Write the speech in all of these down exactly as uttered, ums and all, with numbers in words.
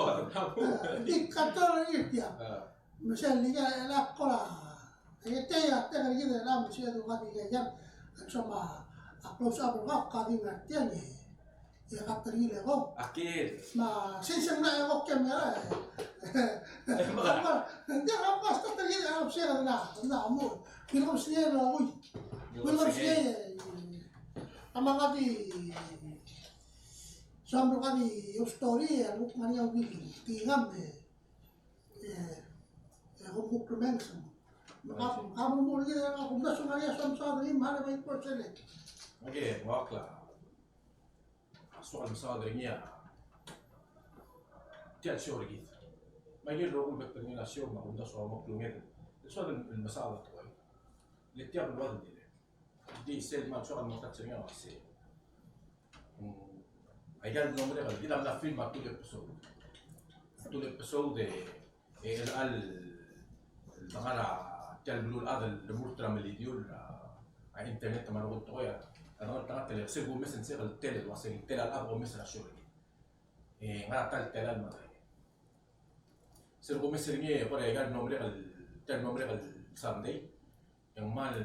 Oh, a bo. Di kator er tia. Me sel di a, a, a, kora. E tia, tia, kora kid a, me sel di kora kid a, a, soam a, a close up er ngak, kora di ngar tia, e. E kator er ngii el eko. Aki. Me sel sel ngar eko kem e. E, me a. Ng di a, kora kator er ngii el eko, sel na, na, mo. Kilo sel na, ui. Kilo sel. A me kora di. Soam el kora di story, e, kuk ngar er ngii a ungil. Tingam, e. E, e, kuk, kuk remenges. Me ka, me ka mo mo er ngii, e, kuk mla soam ngar er ngii a soam, soam, soam, soam, soam, soam, soam. Okay, ngak a soak el mesaod er ngii a tia el show er kid. Me aike el rokui el bek el ngii a show, me a kumdasu a mo klungel. El soak el mesaod a tekoi. Le tia el ua el dirrek. Di sel kmal soak el mo touch er ngii a uasei. Mm, aika el mlo merek el, kid a mla film a two episode. Two episode e, e chelecha el, el dengar a tia el beluulechad el remurt er a melidiul a, a internet me a rokui el tekoi a, a dengar a ta el sel kumes e ng sel tel el uasei, tel a lechub e kumes er a show er ngii. E, ngar a ta el tel el mle. Sel kumes er ngii, e kora aika el mlo merek el, tia el mlo merek el Sunday. E ng kmal,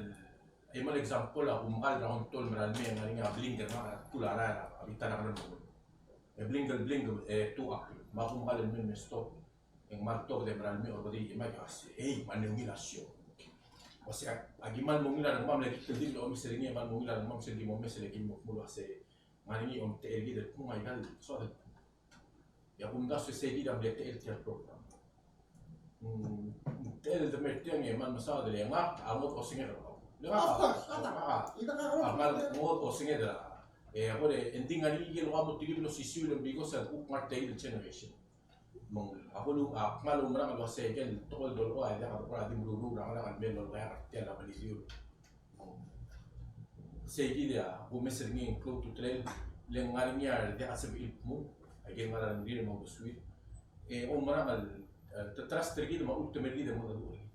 e kmal example a kumkal er a ongtol el mera el mei e ng ngar er ngii a blink er ngak a kul a rael er a bita er a kerem el mong. E blink el blink, e tuak. Me a kumkal el mei me stop. E ng kmal tobed e mera el mei e okedei e mei a uasei, ei, me a ungil a show. Uasei, aki kmal mo ungil a rengmam el ki kldibel el omes er ngii, e kmal mo ungil a rengmam sel ki mo omes el ki mo kmo el uasei. Ngar er ngii a omtechei er kid el kmo aika el soad el kmo. E a kumdasu e sei kid a mle techei er tia el program. Mm, techei el de mer tiang e kmal mesaod el ngak a ngodech osenged er kau. Le ngak a, of course, a, a, a, a, a, a, ngodech osenged er a. E, a kora, e ng di ngar er ngii el ua mo tekib el osisiu el because a kuk ngar tia el generation. Me ng, a kuk, a, kmal oumerang el uasei aike el tekoi el dolekoi a diak a kora di meruul er a ngerang el mei el lolekoi er tia el melidiul. Sei kid a kumes er ngii e ng klou a ultutelel, le ng ngar er ngii a diak a sebechir el kmo, aike el ngar er a rengrir me a uldesuir. E oumerang el, e, te trust er kid me a ultemel er kid e mo dmu er kid.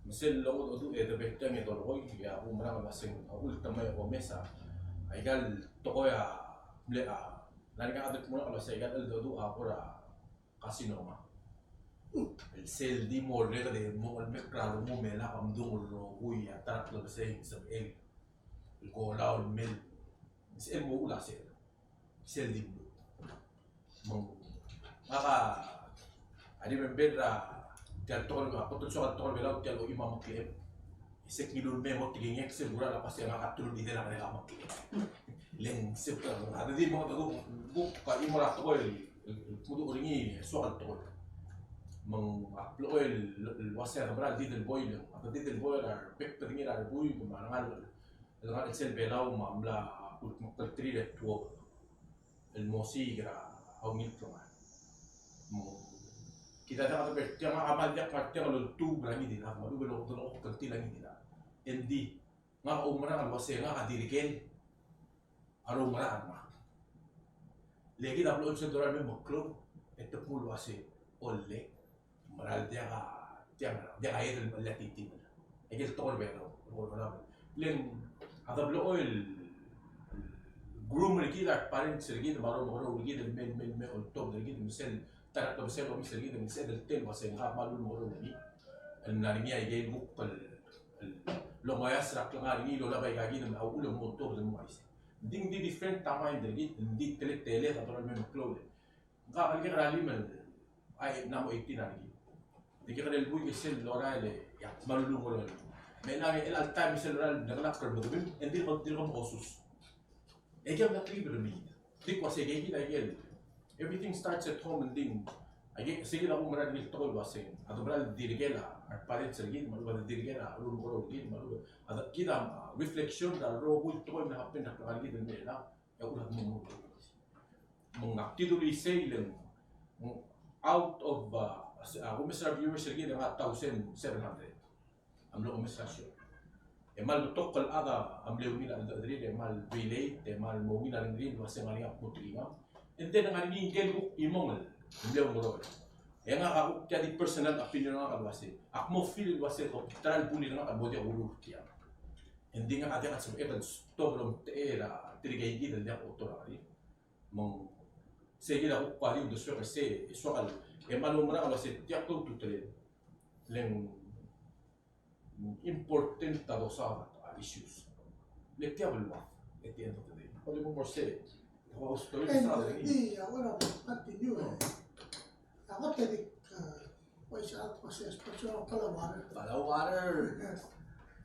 Me sel longedecheduch e de betiang e dolekoi, e a oumerang el uaseng a ultemel e omes a, aika el tekoi a mle a, ngar er ngii a chad el kmo el uasei aika el cheldecheduch a kora carcinoma. El sel di mo orreked e mo olmekl er a rengum me lak a mdung el rokui a ta er a klebesei me sebechel el kolau el mei. Sel mo uchul a sel. Sel di mlo. Me ng, ngak a, a remember er a, tia el tekoi, a kot el soak el tekoi er a Belau, tia el ochim a meklekem. E se kngiluu el mei e mo tekingek, sel kora el uasei ngak a teru el idel a ngerek a meklekem. Le ng se, a di di mo, kuk, kuk, ka chimo er a tekoi el, el, el kuduk er ngii, soak el tekoi. Me ng, a blechoel el, el uasei a demeral di del boi, le ng, a di del boi er a rebek el bedengir a rebuik, me a rengalek el ngar er a chelsel Belau me a mla ultemeklterir e tuobed el mo osiik er a ungil klengar. Me kid a diak a deber tiang, a kmal diak a kmal tiang el oltobed er a ngii di el chad, me a lechub e lodelengchokl er tir a ngii di el chad. Engdi ngak a oumerang el uasei ngak a dirrek el a roumerang er ngak. Le kid a blechoel sel dorael el mei me klou, e te kmo el uasei, ollei, meral diak a, diak a, diak a edei el mechell a titimel. Aike el tekoi er a Belau, el tekoi er a Belau. Le ng, a de blechoel groom er kid a re parents er kid, me a remekeroul er kid, el mei, mei, mei oltobed er kid, me sel ta er a klebesei el omes er kid, me sel del tel, uasei ngak a kmal ulemekeroul er ngii. El mla er ngii aike el kuk el, el, longoias er a klengar er ngii, el olab aika kid, me a uchul e ng mo oltobed el mo uaisei. Ng di, ng di different a mind er kid, ng di teleteled a dorael el mei me klou le. Ngak a kerekikl er a limel, a, ng mo eighteen a rekil. Di kekerei el buik e sel lorael e, ia, kmal ulemekeroul. Me ng, e, chelecha el taem e sel lorael, ng ngar er a kermedemem, e ng dirk, dirk mo osus. E ke mla klib er mei. Di kuk uasei kid a ikel. Everything starts at home and then. Aike, sei kid a kumerang er ngii el tekoi el uasei. A dorael dirrek el a, a re parents er kid, me a lechub a dirrek el a, ulemekeroul er kid, me a lechub a, a di kid a, a, reflection er a rokui el tekoi el mla happen er a klengar er kid el mei el a. E a kulecha mo mo. Me ng ak di dulu isei le ng, ng out of, uh, a kumes er a viewers er kid e ng a thousand seven hundred a mlo kumes er a show. E kmal betok el chad a mle ungil a cheldechedurir, e kmal relate, e kmal mo ungil a rengrir el uase ng ngar er ngii a kmo tekingam. And then ng ngar er ngii ngike el kuk chimong el mle oungeroel. E ngak a kuk tia di personal opinion er ngak el uase, ak mo feel el uase ko ta er a bulir ngak a mo diak kuruul er tiang. And then ngak a diak a sebechek el stop el omtechei er tirke el kid el diak a otor a ngerir. Me ng sei kid a kuk kuk di uldesuek er sei, e soak el, e kmal oumerang el uase tia klou a ultutelel. Le ng important a dosaod a issues. Le tia beluad at the end of the day. Kede mo mo sei. Ko story. And, sa uh, di, uh, well, continue, eh. Ako te di, uh, why is that? What's this? What's your Palau water? Palau water. Yes.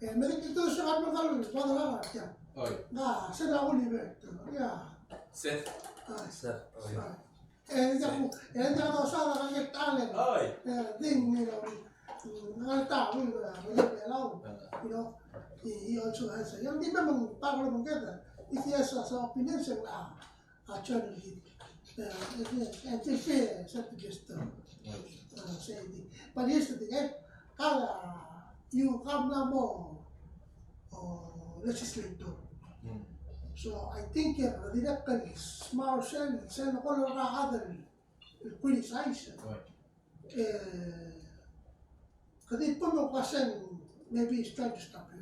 Eh, me di tu sa kan mo kan mo kan tia. Oi. Nga, sa na uli be. Yeah. Seth. Ah, Seth. Oi. Sorry. E ng diak, e ng diak dosaod a ngalek el talent. Oi. E, di, you know, ngalek el talent, you know, you know, he, he also has a, you know, di memang part of it, if he has a, some opinions, and, ah, actually, uh, it is, it is fair, such a guest, uh, uh, say, di. But here's the thing, eh, kala, you come na mo, uh, legislator. Hmm. So, I think, uh, dirrek el smart sel, sel ko lo ka other el criticize. Right. Eh, kede di mo uasei, maybe he's trying to stop you.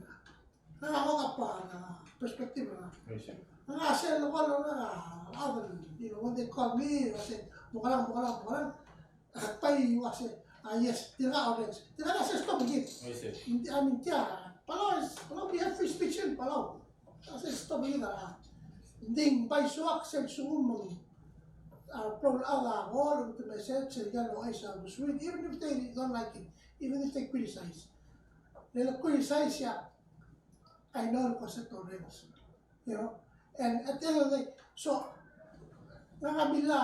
Ng ngar er ngii a perspective er ngii. I see. Ng ngar er ngii a sel ko lo, ng ngar er ngii a, you know, when they call me, I say, mo kora, mo kora, mo kora. Ak bai uase, ah, yes, tirka audience. Tirka a sel stop er kid. I see. I mean, tia, Palau is, Palau, we have free speech in Palau. A sel stop er kid a. Ng di ng bai soak sel sekum, ah, program a call, to message, sel diak el ouchais a uldesuir, even if they don't like it, even if they criticize. Le criticize, yeah, I know the concept of rebels. You know, and at the end of the day, so, ngak a mla,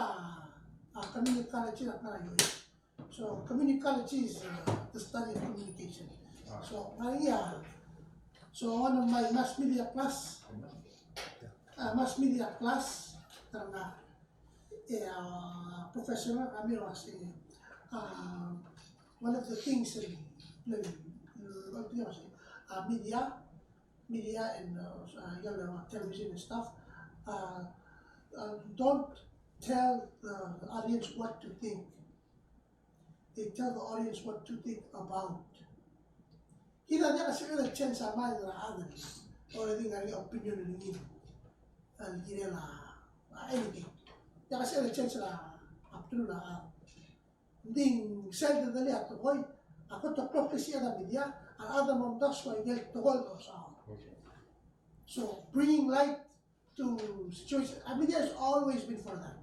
ah, community college er a Ngerchelong. So community college is, uh, the study of communication. Ah. So, uh, yeah. So one of my mass media class, uh, mass media class, uh, uh, professor, I mean, was, uh, one of the things in, in, in, uh, media, media and, uh, uh, you know, television and stuff, uh, uh, don't tell the audience what to think. They tell the audience what to think about. Kid a diak a sebechel el change a mind er a chad el already ngar er ngii a opinion er ngii el kirel a, a anything. Diak a sebechel el change er a opinion er a chad. Ng di sel dedelii a tekoi, a kot el klisichir a media, a rechad a mo omdasu a ikel tekoi el dosaod. So, bringing light to situation. A media has always been for that.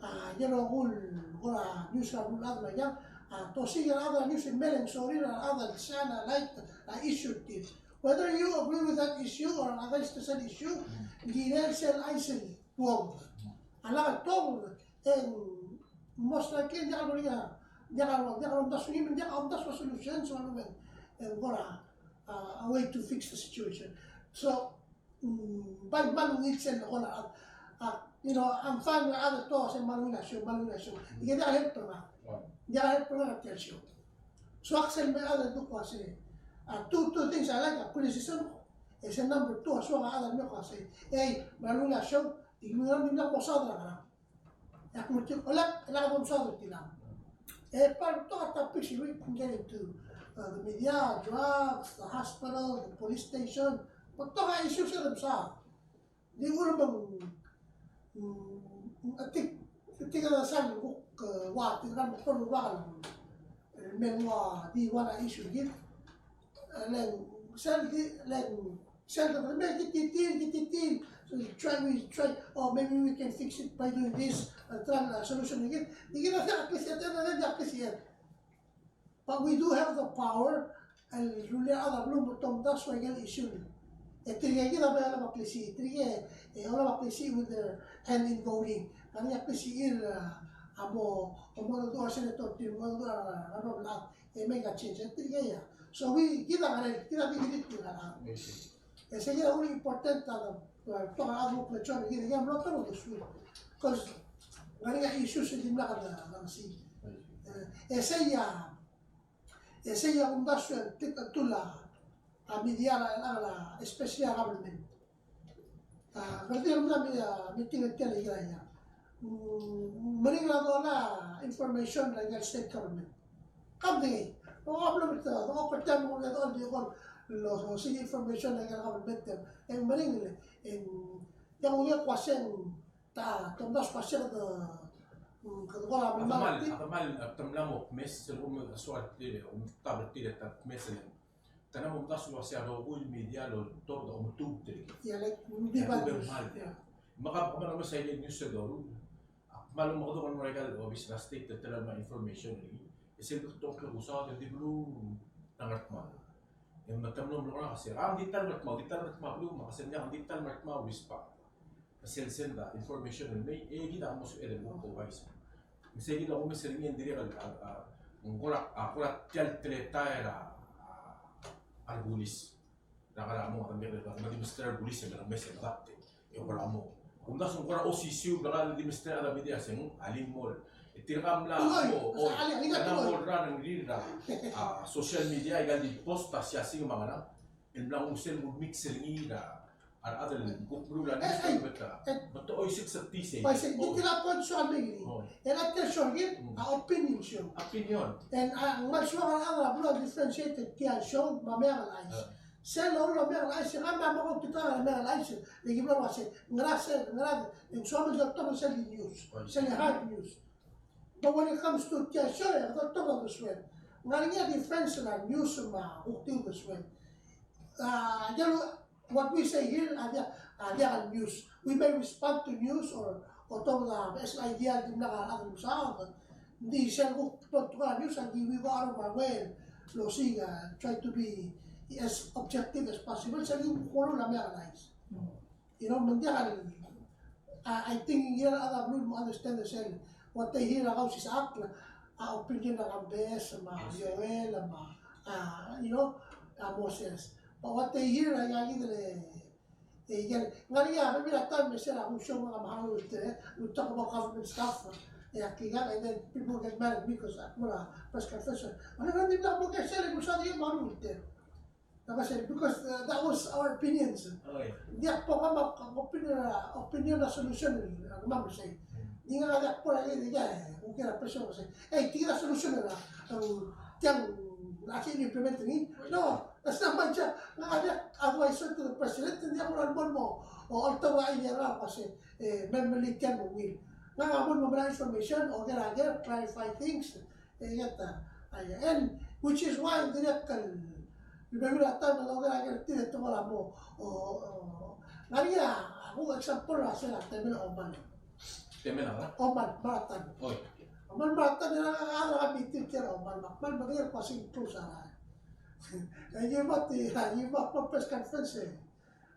A, you know, kuk, kuk a news er a beluulechad me a iang, a, te osiik a rechad er a news el mei el sorir a rechad el shine a light er a issue er tir. Whether you agree with that issue or against that issue, ng kirel sel chais el tuobed. A lak el tuobed, e ng most likely, diak el, diak el, diak el omdasu, diak el omdasu a solution, so, e ng kora, a, a way to fix the situation. So, mm, bai kmal ungil sel lekol a, a, you know, I'm fine with other talks, e kmal ungil a show, kmal ungil a show. Ng diak el help er ngak. Ng diak el help er ngak a tia el show. So, ak sel me a chad el kmo uase, a, two, two things I like, a criticism, e sel number two, a soak a chad el kmo uase, ei, kmal ungil a show, e ng mla, ng mla mo saod er a ngerang. E ak mo tir, olak, e lak bo msaod er tiang. E part er a topics we can get into, uh, the media, drugs, the hospital, the police station. Betok a issues el msaod. Di ulemeng, mm, a tik, a tik a sal kuk, uh, ua, tirka el mektor el ua, el mei el ua, di ua a issue er kid. E le ng sel di, le ng sel di, me ki titir, ki titir. So you try, we try, oh, maybe we can fix it by doing this, uh, try a solution again. Di kid a diak a klisichel, e diak a klisichel. But we do have the power, el rullii a rechad el blo mo tomdasu a ikel issue. E tirke kid a mla olab a klisichir, tirke, e, olab a klisichir with their hand in voting. Ngar er ngii a klisichir, uh, a mo, a mo dua a senator, tir mo dua a, a, a, e make a change, e tirke ia. So we, kid a ngerang, kid a di, kid a di ngerang. E sei a ungil important a, a, betok a rechad el kmo, kid a mlo tang el uldesuir. Because ngar er ngii a issues el dimlak a, a, a, si. E, e sei a, e sei a kumdasu el tit a tula, a media er a, er a, especially a government. A, kede di el mla mi-, a, meeting er tia el ikal a ia. Mm, meringel a dola information er a ikal state government. Kam di, o, a blo mita, o, ko tia mo, o, di ko, lo, so, si information er a ikal government, e, meringel, e, ia, ko ia ko a seng, ta, tomdasu ko a seng de, mm, kede ko er a, a kmal, a kmal, a kmal mo kmes, sel, um, soal tir, um, ta, tir, ta, kmes, el Te mla mo omdasu el uasei a rokui el media a loltobed a ometuub er tir. Ia, like, di a bad news. Kmal. Ia. Me ak kmal omes a ikal news el doruul. Ak kmal omekedong el mo er a ikal obis er a state el tela el mei a information er ngii. E sel bek el tong el klekusaod e di beluu er a Ngardmau. E me te mlo mlo er a sel, a, ng di ta el Ngardmau, di ta el Ngardmau beluu, me a sel ng di ta el Ngardmau, whisper. Sel send a information el mei, e kid a mo sebeched el mo ko uaisei. Me sei kid a kumes er ngii e ng dirrek el, a, a, ng kora, a, kora tia el teletael er a, a, a rebulis. Er a kora mo, a, me, me, me di mesterir a rebulis e me, me se me date. E kora mo. Kumdasu ng kora osisiu, bla, di mesterir a rebulis e se ng, a limol. E tirka mla, oi, o, o, oi, a, a, a, mla mo run er ngii er a, a, social media, e kede di post a siasing me a ngerang. El mla nguu sel mo mix er ngii er a, a rechad el kuk meruul a news, e, e, me te, e, me te oisek se tia sei. Bai sei, oi. Di tia el point soal mei er ngii. Oi. E a tia el show er ngii, mm, a opinion show. Opinion. E a, ng kmal soak a rechad er a beluu a differentiate tia el show me a Meang el Chais. E. Sel loruul a Meang el Chais, e ng kmal mo kautita a Meang el Chais. Le ki mlo uasei, ngera sel, ngera, e ng soam el di oltobed sel di news. Oi. Sel di hard news. But when it comes to tia el show, e kede oltobed a uldesuel. Ng ngar er ngii a difference er a news me a kuk di uldesuel. A, ia, what we say here, a diak, a diak el news. We may respond to news or, or talk about the best idea el dimlak a rechad el mesaod. Ng di sel kuk tekoi er a news, a di we go out of our way el osiik, a, try to be as objective as possible. Sel kuk meruul a Meang el Chais. You know, me ng diak el, I, I think ng kirel a rechad er a beluu el mo understand sel, what they hear a Kausisechakl, a opinion er a Kambes, me a Joel, me a, a, you know, a Moses. But what they hear, a, a, e, e, ng ngar er ngii a bebil er a taem me sel a kuk show me a Meang el Chais, e, we talk about government stuff, e, a kingak, and then people get mad at me because a kuk mo er a press conference. Ng ngar er ngii a dimlak mo kesel, e kuk soak di Meang el Chais. Ng uaisei, because, uh, that was our opinions. Oi. Ng diak bo kemam a opinion, uh, opinion a solution, uh, kemam sei. Hmm. Ng di ngak a diak bo er a, e, e, e, kuk er a pressure sei. E, tia a solution er a, um, tiang, a ki implement er ngii. Oi. No, that's not my job. Ngak a diak advisor to the president, ng diak bo el mo, o, alter a idea er a, uaisei, e, me, me melilt tiang mo ungil. Ngak a mo, mo mera information, oker a ker, clarify things. E, ieta, a, ia, and which is why dirrek el, el bebil er a taem el oker a ker er tir e te kora mo, o, o, ng ngar er ngii a, a kuk example er a sel a temel a Omal. Temel a? Omal, Maratan. Oi. Omal Maratan, e a, a, a, a, meeting er a Omal, me a Omal me ng kmal close a rael. E, e, me te, e, e, me a press conference, e.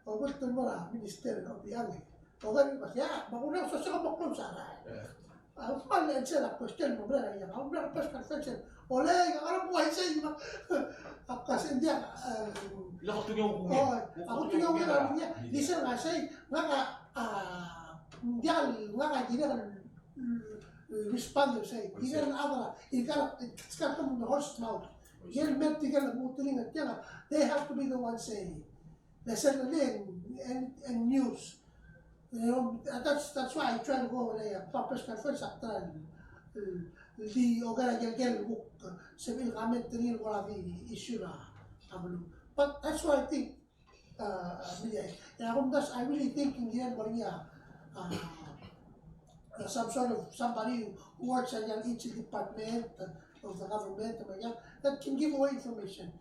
Oba te mo er a minister er a Obichang. Oba, me a, me a kuna sosa mo close a rael. A, me a le answer a question, me a, me a, me a press conference. Ole, a, a, me a uaisei, me a, a, ka se ng diak, e, le ko tung ungil. O, a ko tung ungil a ngii, di se ng uaisei, ngak a, a, ng diak, ngak a di diak, e, respond er sei. Di diak a ba, di diak, it's come from the horse's mouth. Di diak, me di diak, mo teling a tiang, they have to be the ones saying. Necessarily and, and, and news. You know, that's, that's why I try to go, like, a press conference after, uh, the, okay, I can get a book, uh, sebechir el comment er ngii el kora di issue er a, a beluu. But that's what I think, uh, uh, media. And I, I really think in the end, but yeah, uh, uh, some sort of somebody who works in each department of the government, uh, that can give away information.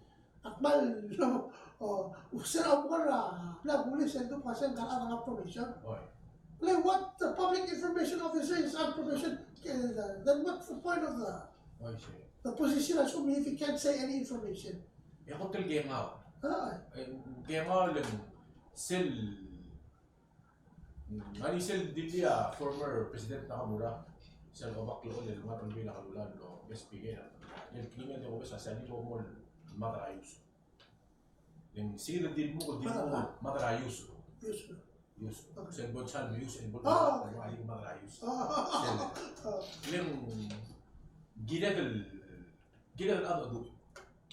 A kmal, o, se er a omko er a, bla, bulis el dmu el kmo se ng ngar er ngii a information. Oi. Like, what the public information officer is on probation, eh, then what's the point of the, oi, sei, the position, assuming if he can't say any information? E kot el kengau. A. E, kengau el sel Ng ngar er ngii sel dilu a former President Nakamura, sel kebakl el ngar er a Belau el mlo best speaker. El kinged e kobes a sel di bo mo el mad er a ius. Ng sel di mo, di mo mad er a ius. Ius. Ius. Sel bo el sel ius, el bo el mad er a ius. Sel. Le ng kired el, kired el a do.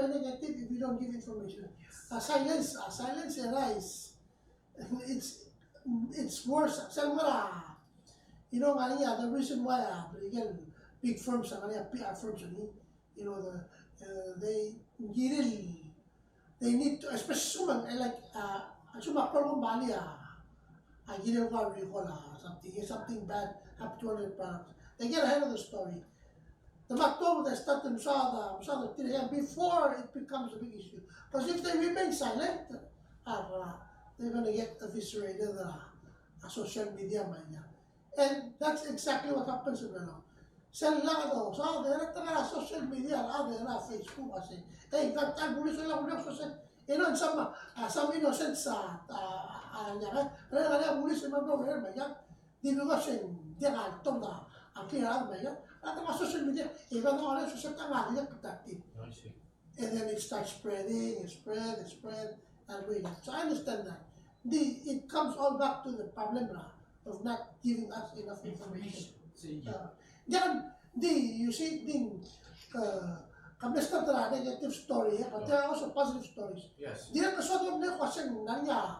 by negative if you don't give information. A silence, a silence arise. It's it's worse. Sel mo er a, you know, ngar er ngii a, the reason why a, big firms, ngar er ngii a P R firms, you know, the, uh, they really, they need to, especially someone, eh, like, uh, someone a problem bali a, a kirel ko a recall a something, something bad happened to one of the products. They get ahead of the story. The Macdo, they start to mesaod, mesaod er tir, and before it becomes a big issue. Because if they remain silent, uh, they're gonna get eviscerated, uh, on social media, me a. And that's exactly what happens in Belau. Sel lak a dosaod, e te ngar er a social media, a, e te ngar er a Facebook, a sei, "Hey, ngka a bulis el, bulis el, social." You know, some, uh, some innocents, uh, uh, uh, yeah, eh, eh, eh, bulis el, me a, me a, di because ng diak a tong a, a clear out, me a, a, a social media, e ba, no, a social media, a, di protected. I see. And then it starts spreading and spread and spread and we. So I understand that. The, it comes all back to the problem, lah, of not giving us enough information. Information. Uh, then, the, you see, the, uh, kemestar er a negative story, eh, but there are also positive stories. Yes. Dirrek el soad el mle kmo se ng ngar er ngii a,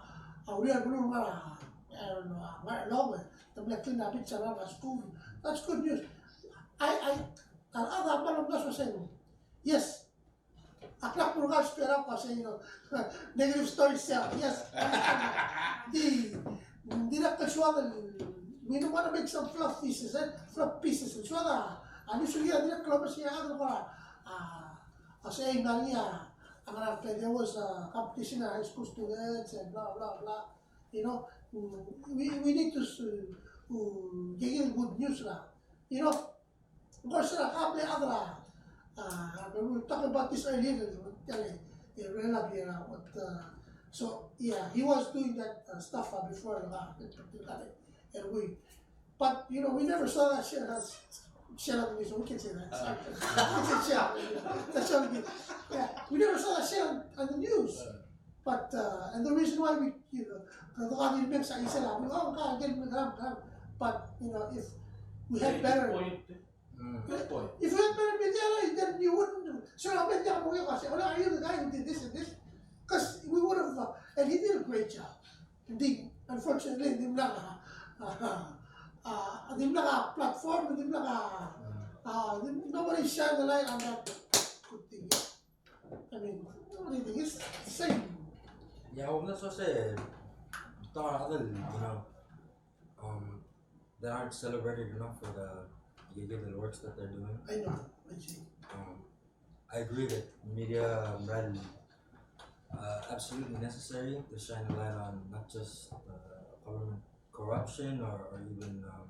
a uriul el beluu el ngar er a, I don't know, ngar er a Ngerchelong, te mle clean a beach er a skuul. That's good news. I, I, a rechad a kmal omdasu el uasei, yes, a klak bo el ngar er a skuul e kmo se, you know, negative stories, yeah, yes. Di, dirrek el soad el, we don't want to make some fluff pieces, eh, fluff pieces. El soad a, a news er ngii a dirrek el omes er ngii a, a, a, a sei ng ngar er ngii a, a ngar er a, there was a competition of high school students and blah, blah, blah. You know, we, we need to s-, to get good news, lah. You know, of course, uh, a couple other, uh, uh, we were talking about this earlier, uh, uh, uh, but, uh, so, yeah, he was doing that, uh, stuff, uh, before, uh, and we, but, you know, we never saw that shit as, shit on the news, we can say that. Uh. We can say shit. That's what we, yeah, we never saw that shit on, on the news. Uh. But, uh, and the reason why we, you know, the, the, the, the, the, the, the, but, you know, if we had better, if we had better media, then you wouldn't, so I bet you, oh, are you the guy who did this and this? 'Cause we would have, uh, and he did a great job. Indeed, unfortunately, di mla, uh, uh, uh, di mla platform, di mla, uh, uh, nobody shine the light on that good thing. I mean, what do you think? It's the same. Yeah, well, that's what I said. There are other, you know, um, that aren't celebrated enough for the, the good works that they're doing. I know, I see. Um, I agree that media, um, are, uh, absolutely necessary to shine a light on not just, uh, government corruption or, or even, um,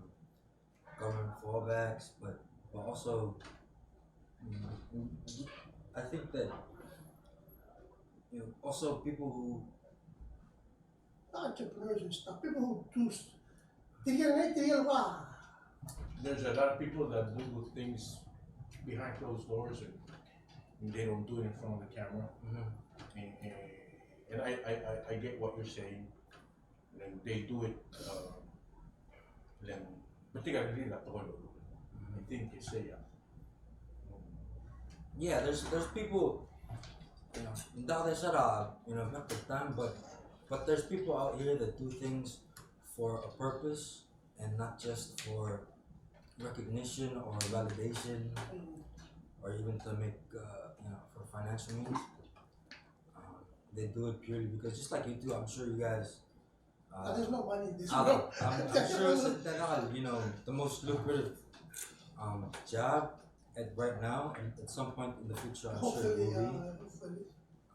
government fallbacks, but, but also, mm, I think that, you know, also people who entrepreneurs and stuff, people who do s-, they get an idea, wow. There's a lot of people that do good things behind closed doors and they don't do it in front of the camera. Mm-hmm. And, and, and I, I, I, I get what you're saying. And they do it, uh, and, but they gotta do that the whole, I think you say, yeah. Yeah, there's, there's people, you know, that they said, uh, you know, not the time, but, but there's people out here that do things for a purpose and not just for recognition or validation or even to make, uh, you know, for financial means. Um, they do it purely because, just like you do, I'm sure you guys, uh, ah, there's no money in this world. I'm, I'm sure it's a, you know, the most lucrative, um, job at right now, and at some point in the future, I'm sure it will be. Hopefully, uh, hopefully.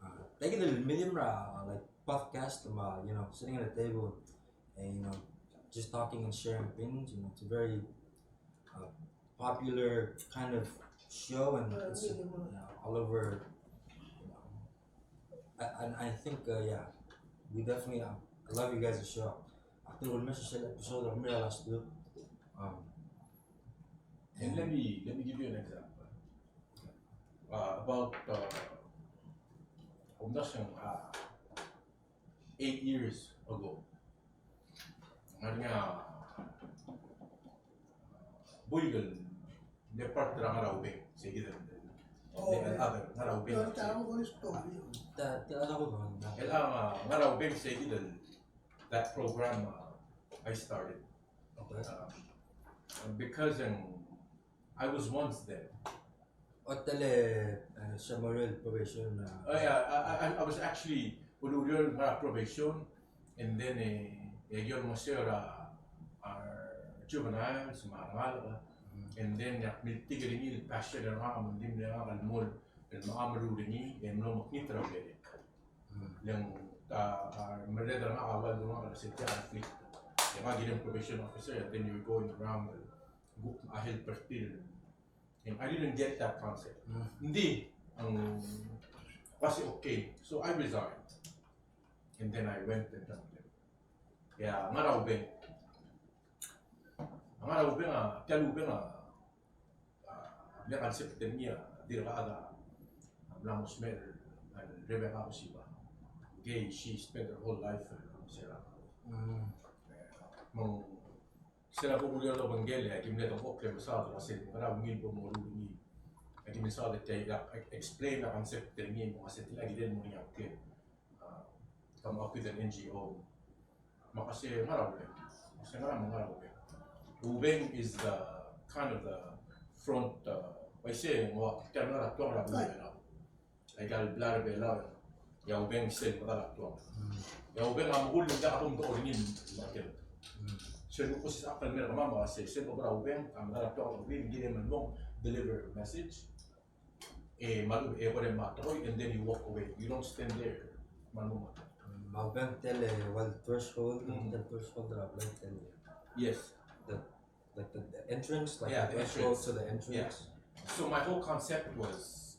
Uh, like, in the medium, uh, like, podcast, um, uh, you know, sitting at a table and, you know, just talking and sharing opinions, you know, it's a very, uh, popular kind of show, and it's, you know, all over, you know. I, I, I think, uh, yeah, we definitely, uh, I love you guys' show. I think we missed a episode of Mira last week. Um, and let me, let me give you an example. Uh, about, uh, I'm not sure, uh, eight years ago. Ngar er ngii a buik el mle part er a Ngaraubeng, se kid el, oh, el other, Ngaraubeng. Te, te, el, uh, Ngaraubeng, se kid el, that program, uh, I started. Okay. Um, because, um, I was once there. Otele, uh, summary probation, uh, oh, yeah, I, I, I was actually, uriul ngar er a probation, and then, eh, e aki olngeseu er a, uh, juveniles, me a rengalek, mm, and then, e ak miltik er ngii el passion er ngak, me ng di mle ngak el mo, el mo meruul er ngii, e mlo mekngit er a urerek. Mm. Le ng, uh, uh, merreder er ngak a ua el ngak el se tia conflict. E ngak a kirem probation officer, and then you're going around, uh, kuk a helper tir. And I didn't get that concept. Mm. Ng di, ng, was it okay? So I resigned. And then I went and done it. Yeah, Ngaraubeng. Ngaraubeng a, tia el ubeng a, a, mle concept er ngii a, dirk a, a, Ng mo smecher, uh, Rebecca Osiba. Ngii, she spent her whole life, uh, sera. Mm. Me ng sera bo kulecholt el obengkel, e aki mle dengchokl e mesaod el uasei ngera ungil bo moruul er ngii. Aki mle mesaod el tia, explain a concept er ngii, me ng uasei tia kid el mo er ngii a claim. Uh, come up with an N G O. Me ak uasei ngera ubeng. Me se ngera me ngera ubeng. Ubeng is the kind of the front, uh, uaisei ng ua tia el ngar er a tuang er a beluu er a Belau. Aika el blai er a Belau, e a ubeng sel medal a tuang. E a ubeng a mekull e ng diak bo mdechor er ngii el market. Sel kuk osisecheklel el mer kemam a uasei sel bo er a ubeng a medal a tuang, e ng kirem el mo deliver message. E, me a lechub e kora me a tekoi, and then you walk away. You don't stand there. Me a lechub. Me a ubeng tia el, e, ua el threshold, mm, tia el threshold er a blai tia el. Yes. The, like the, the entrance, like, yeah, the threshold entrance to the entrance. Yeah. So my whole concept was,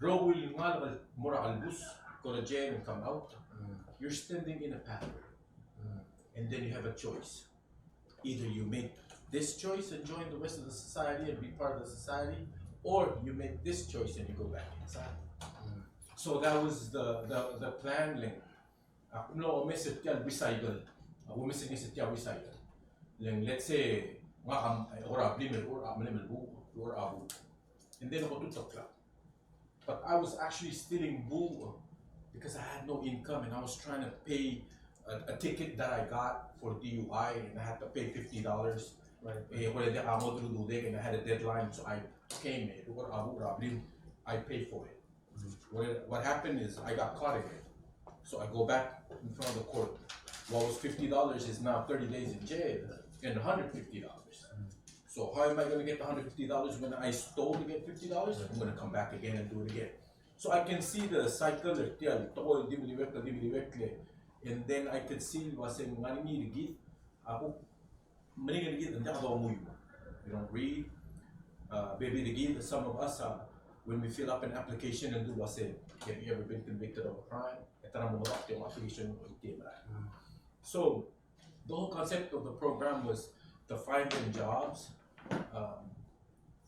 rokui el ngalek el mo er a kelebus, go to jail and come out. Mm. You're standing in a pathway. Mm. And then you have a choice. Either you make this choice and join the rest of the society and be part of the society, or you make this choice and you go back inside. Mm. So that was the, the, the plan, le ng, ak mlo omes er tia el recycle. Ak omes er ngii er tia el recycle. Le ng, let's say, ngak a, e, kora blim el, kora blim el buuch, kora buuch. And then ak otutekl. But I was actually stealing buuch because I had no income and I was trying to pay a, a ticket that I got for D U I and I had to pay fifty dollars. Right. E kora diak a ngodech el dudek, and I had a deadline, so I came, e, kora buuch er a blim, I paid for it. Mm-hmm. What, what happened is I got caught again. So I go back in front of the court. What was fifty dollars is now thirty days in jail and a hundred fifty dollars. Mm-hmm. So how am I gonna get the hundred fifty dollars when I stole to get fifty dollars? I'm gonna come back again and do it again. So I can see the cycle er tia el tekoi el di meliuekl, di meliuekl. And then I can see el uasei ng ngar er ngii er kid a kuk meringel er kid el diak donguiu. We don't read. Uh, maybe er kid, some of us, uh, when we fill up an application el dul uasei, have you ever been convicted of a crime? E te mo medakt e ng application el di mera. Mm. So, the whole concept of the program was to find them jobs, um,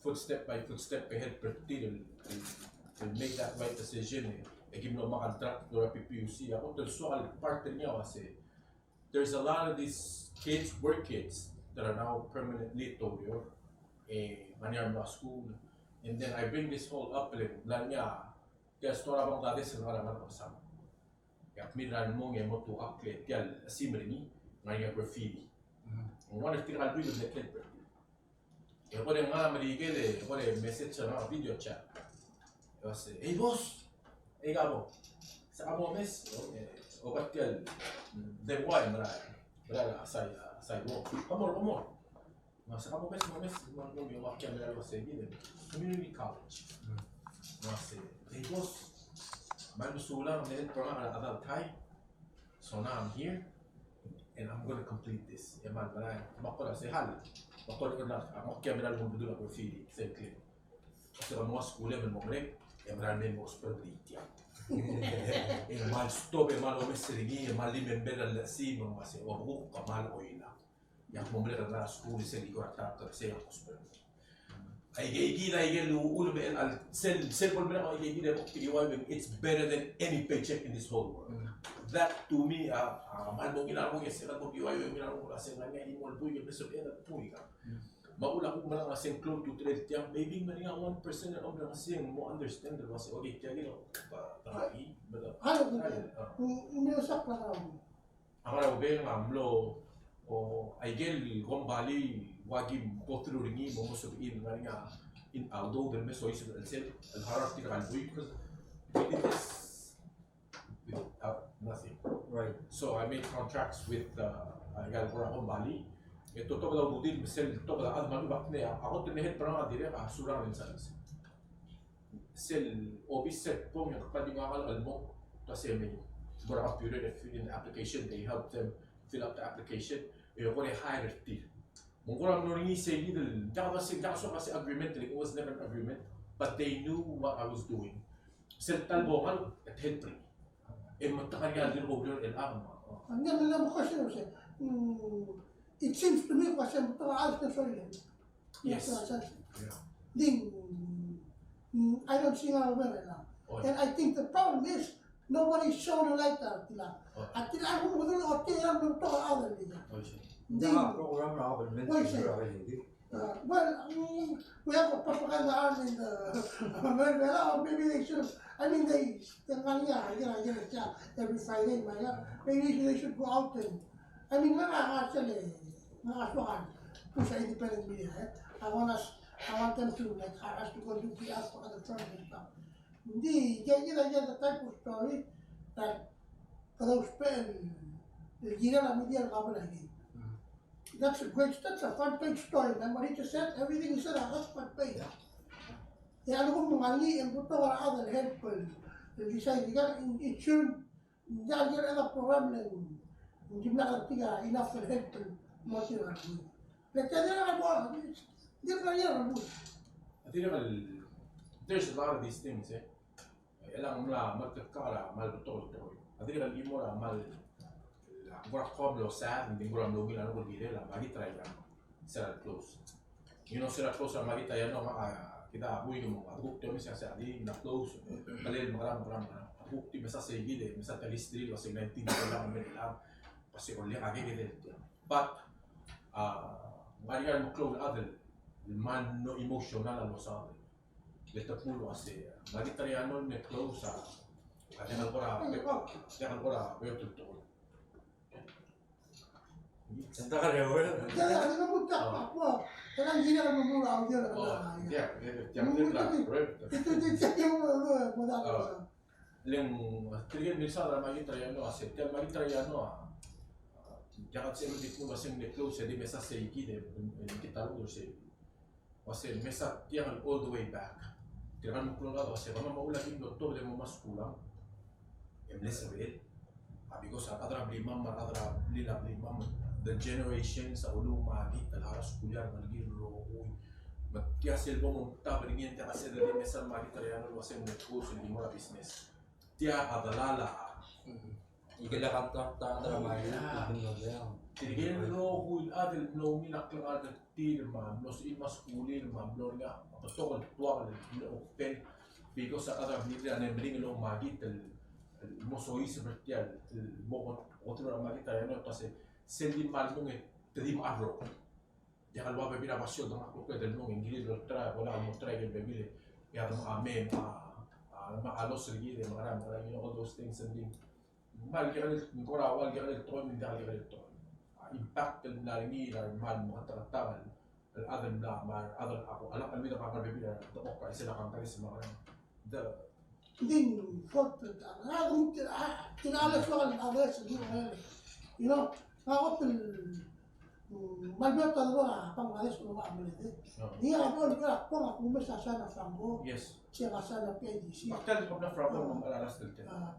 footstep by footstep, e help er tir el, el, el make that right decision, e, e ki mlo mo contract er a P P U C, a kot el soak el part er ngii a uasei. There's a lot of these kids, work kids, that are now permanently at Oreor, e, ngar er ngii a mlo er a skuul. And then I bring this whole up, le ng mla er ngii a, tia el story a bang dades el ngar er a ngar er a Ngerkesang. E ak mera el mong e mo tuakl e tia el sim er ngii, ngar er ngii a graffiti. Mm. Ng one er tirka el buik el mle help er tir. E kora ngak a Merikel e kora message er ngak, video chat. E uasei, "Hey boss, hey kabo, se kabo mes, e, oba tia el, mm, the why mera, mera a sai, a sai wo. Kamo, kamo." Me se kamo mes, mo mes, mo, mo, mo, mo, kmo mera el uasei kid el community college. Mm. Me uasei, "Hey boss, me a mesulang, me el program er a adult high." So now I'm here, and I'm gonna complete this. E mal, mal, me kora se hal. Me kora, kora, me kora mera el mo bedul a graffiti, se kid. Se kora mo skuul e mo merek, e mera el me mo ousbech er tia. E mal stop, e mal omes er ngii, e mal remember el lesi, me uasei, o, o, kmal oilak. E ak mo merek er a skuul, se kid kora ta, se ak ousbech. Aike kid, aike el uchul me el, el sel, sel bo lemerek aike kid e bo kuk di ua, it's better than any paycheck in this whole world. Mm. That to me, a, a, mal mo ngilai a renguk e se kid bo di ua, ngilai a renguk a se ngar er ngii a chimo el buik el mle sebeched el buik a. Mm. Me a uchul a kuk merang a se ng klou a ultutelel tiang, maybe ng ngar er ngii a one percent el omdasu e ng mo understand el uasei, okay, tia kid a, ba, ba, i, ba, a, a, a. Mm, mm, mm. A ngar er a Ubeng a mlo, o, aike el kombalii ua ki go through er ngii me mo sebechir el ngar er ngii a, in, a udoud el me soiseb el sel, el harau er tirka el buik, because we did this without nothing. Right. So I made contracts with, uh, aika el kora kombalii. E te tobed a ududir me sel tobed a chad me a lechub a kmo a kot el mle help er ngak a dirrek a Surangel Insurance. Sel obis sel bong e ng kmal di ngak el mo, ta se me, mo er a computer e fill in the application, they help them fill up the application, e kora hire er tir. Me ng kora mlo er ngii se kid el, diak a se, diak a soak a se agreement, like, it was never an agreement, but they knew what I was doing. Sel ta el bo ngalek, e te help er ngii. E mo ta er ngii a dirk oureor el chad. Ng diak a mla mo kora se, mm, it seems to me, kora se, mo ta er a chad el soiseb. Yes. Yeah. Di, mm, I don't see how well, no. And I think the problem is nobody show the light er tia. A tia a kuk mo dul ochotii a betok a other leader. Ng di, program er a government. Uh, well, mm, we have a propaganda arm in the America, or maybe they should, I mean, they, they, yeah, yeah, yeah, yeah, every Friday, my, yeah, maybe they should go out and, I mean, not actually, not as long as push independent media, eh? I want us, I want them to, like, hire us to go do P R for other firms and stuff. Ng di, yeah, yeah, yeah, the type of story that, for those pen, the, you know, media, government, I mean. That's a great, that's a front page story. Remember what he just said? Everything he said, that's front page. E a lsekum ng ngar er ngii e ng betok a rechad el help el, el decide, e ng, it shouldn't, ng diak el kirel a program el ng dimlak er tir a enough el help el mo er tir a rechad. Le tia dirrek el mo, dirrek el, dirrek el, there's a lot of these things, eh. E le ng mla, mla tekoi er a kmal betok el tekoi. A dirrek el chimo er a kmal, a kora kmo mlo sad, ng di kora mlo ungil a rokui el kirel a Magit er a Iano. Se er a close. You know, se er a close er a Magit er a Iano, a, kid a buik me a kuk te mesa se a di, ng close. Kmal mekerang, mekerang, mekerang. A kuk di mesa se kid, mesa tia el history el uase nineteen, mekerang, mekerang. Uase kora kid el tia. But, a, ng ngar er ngii a meklou el chad el, el kmal mlo emotional a losaod. Le te kmu el uase, Magit er a Iano el me close a, a diak el kora, diak el kora beot el tekoi. Senta ka reu, eh? Le ng, tirke el milsa er a Magit er a Iano, a se tia el Magit er a Iano, a, a, diak a sebeched el di kmu el uase ng me close, e di mesa se kid, e, e, kid a rokui el se. Uase mesa tiang el all the way back. Tirka el meklou el chad el uase kemam a uchul a ki mlo tobed e mo skuul. E mle sebechel. A, because a rechad er a blimam, a rechad er a blil a blimam, the generations a uluumakit el ngar er a skuul er a Ngerkid el rokui. Me tia sel bo momtab er ngii e ng diak a sebeched el di mesa el Magit er a Iano el uase ng mle close el di mo er a business. Tia a delal a Ikel a contract a chad er a Magit, a, tirke el rokui el chad el mlo ungil a klechad er tir me a mlo sebechir me a skuulir me a mlo er ngii a betok el tuobed el mle open. Because a chad er a Ngerkid a mle meringel el mo Magit el, el mo soiseb er tia el mo kot er a Magit er a Iano, e te uase sel di kmal mong e te di mechar el rokui. Diak el ua bebil a basio el dengchokl el mong e ng kirir el olterau, bo lak el mo olterau aike el bebil e a dengchokl a mei, a, a, a los er kid e mekerang, mekerang, you know, all those things, and then, me a kekerei, ng kora ua kekerei el tekoi, me ng diak el kekerei el tekoi. A, impact el mla er ngii er a kmal meketeketang el chad el mla, me a chad el, a, a lak el mei a ngar er a bebil a dengchokl er a isel a countries, mekerang. The Ng di ng fort, a, a, a, a, a, you know, a, a, a, mm, me a beot a debo er a Bangladesh el mo mle, e. Ng di a bo el kora kmo a kumes a sign a Franco. Yes. Se a sign a P I D C. Bakal di kmo a Franco, a,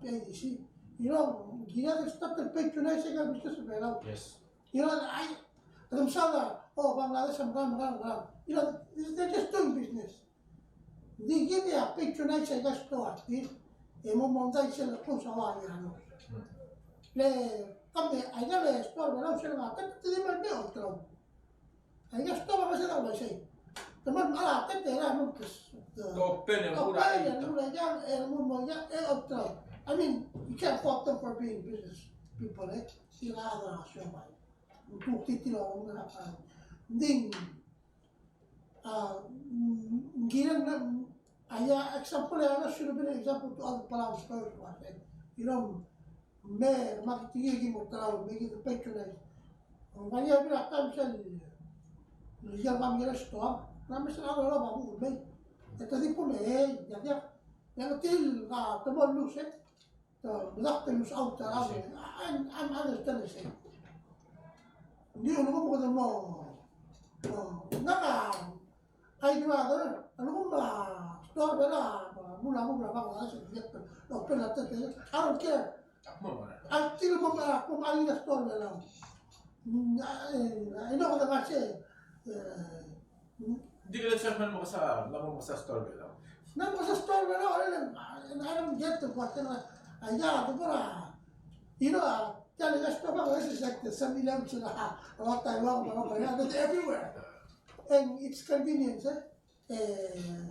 P I D C. You know, ng kired el start el patronize a business er a Belau. Yes. You know, a, a, a, oh, Bangladesh, mekerang, mekerang, mekerang. You know, they're just doing business. Ng di kid a patronize aika el store er tir, e mo mondai sel close a ua Iano. Le, kemam, aika el store er a Belau sel ngar er a tete, te di mle olterau. Aika el store er a Belau sel ngar er a Belau sel. Te mle mechar a tete er a Mumtes. Te open e mo er a, open e mo er a, e mo er a, e olterau. I mean, you can't fault them for being business people, eh? Tirka a chad er a siombai. Ng kuk di tir a, ng di, a, mm, ng kirel a, a, ia, example, a, should have been an example to other Palau stores, what, eh? You know, me, me ki tingii e ki mo olterau, me ki patronize. Ng ngar er ngii a bebil er a times el, el ia, me ki er a store, me a mesa el chad el oba a buch el mei. E te di kmo, e, ia, ia. Ia, ng tir a, te mo lose, e. So, without the use out around, I'm, I'm understanding. Ng di, ng di mo, mo, mo, ngak a, I'd rather, ng di mo, store er a Belau, mo, mo, mo, mo, I don't care. Until mo, mo, mo, mo, store er a Belau. Mm, I, I know the message. Eh, mm. Di kele chairman mo kesa, mo kesa store er a Belau. Mo kesa store er a Belau, I don't, I don't get the question. Uh, yeah, the, uh, you know, uh, tia el store er a Belau is like the seven eleven, uh, a lot of Taiwan, blah, blah, blah, yeah, that's everywhere. And it's convenience, eh? Eh,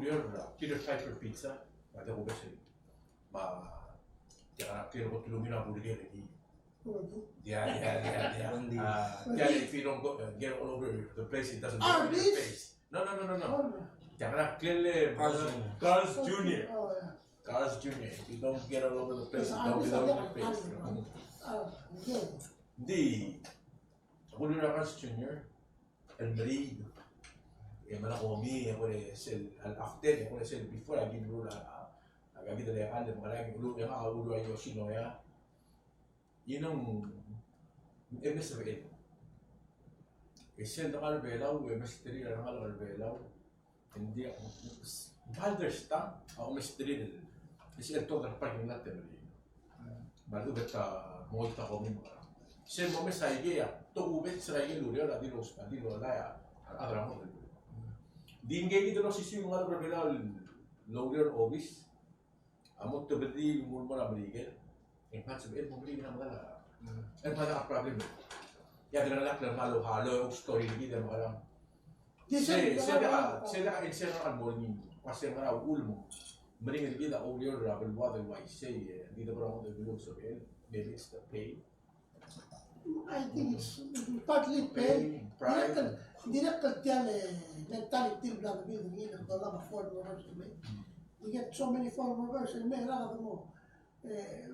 ureor er a Peter Piper Pizza, me a di ko best. Me a, tia el kot el ungil a burger er ngii. Dia, dia, dia, dia. Buen dia. Ah, tia el, if you don't go, uh, get all over the place, it doesn't work in your face. No, no, no, no, no. Tia el, uh, Carl's Junior. Carl's Junior. Oh, yeah. Carl's Junior. If you don't get all over the place, it don't belong in your face. Di, a kuleker er a Carl's Junior el meriid. E mla komi, e kuk sel, after, e kuk sel before, a ki meruul a, a, a ki di el, a, el mekerang, ulu, e ngak a ulu a Yoshinoya. Ng, e mle sebechel. E sel dengar er a Belau, e mesterir a rengalek er a Belau. Ng di, Valdersta, a omesterir el, e sel tuobed er a parking lot e meriid. Me a lechub e te mo ta komi me a. Sel momes a ikei a, tokubets er a ikei el ureor a dilu, a dilu el a, a rechad er a ngodech el beluu. Di ngii di el osisiu el ngalek er a Belau el oureor er a obis a mo tebedii el mo er a Merikel. E ng sebechel el mo meriid er a medal a. E ng medal a problem. E a dirrek el kmal halo, halo story er kid el mekerang. Sei, sei a, sei a, e sei a kmal mo er ngii. Ua se ngera uchul me ng meringel er kid a oureor er a beluad el uaisei, e di debra mo er a beluu el sebechel, maybe it's the pay. I think it's partly pay. Pay, pride. Dirrek el, dirrek el tia el mentality el bla de build er ngii el dolab a foreign workers el mei. We get so many foreign workers el mei, e a rechad a mo Eh,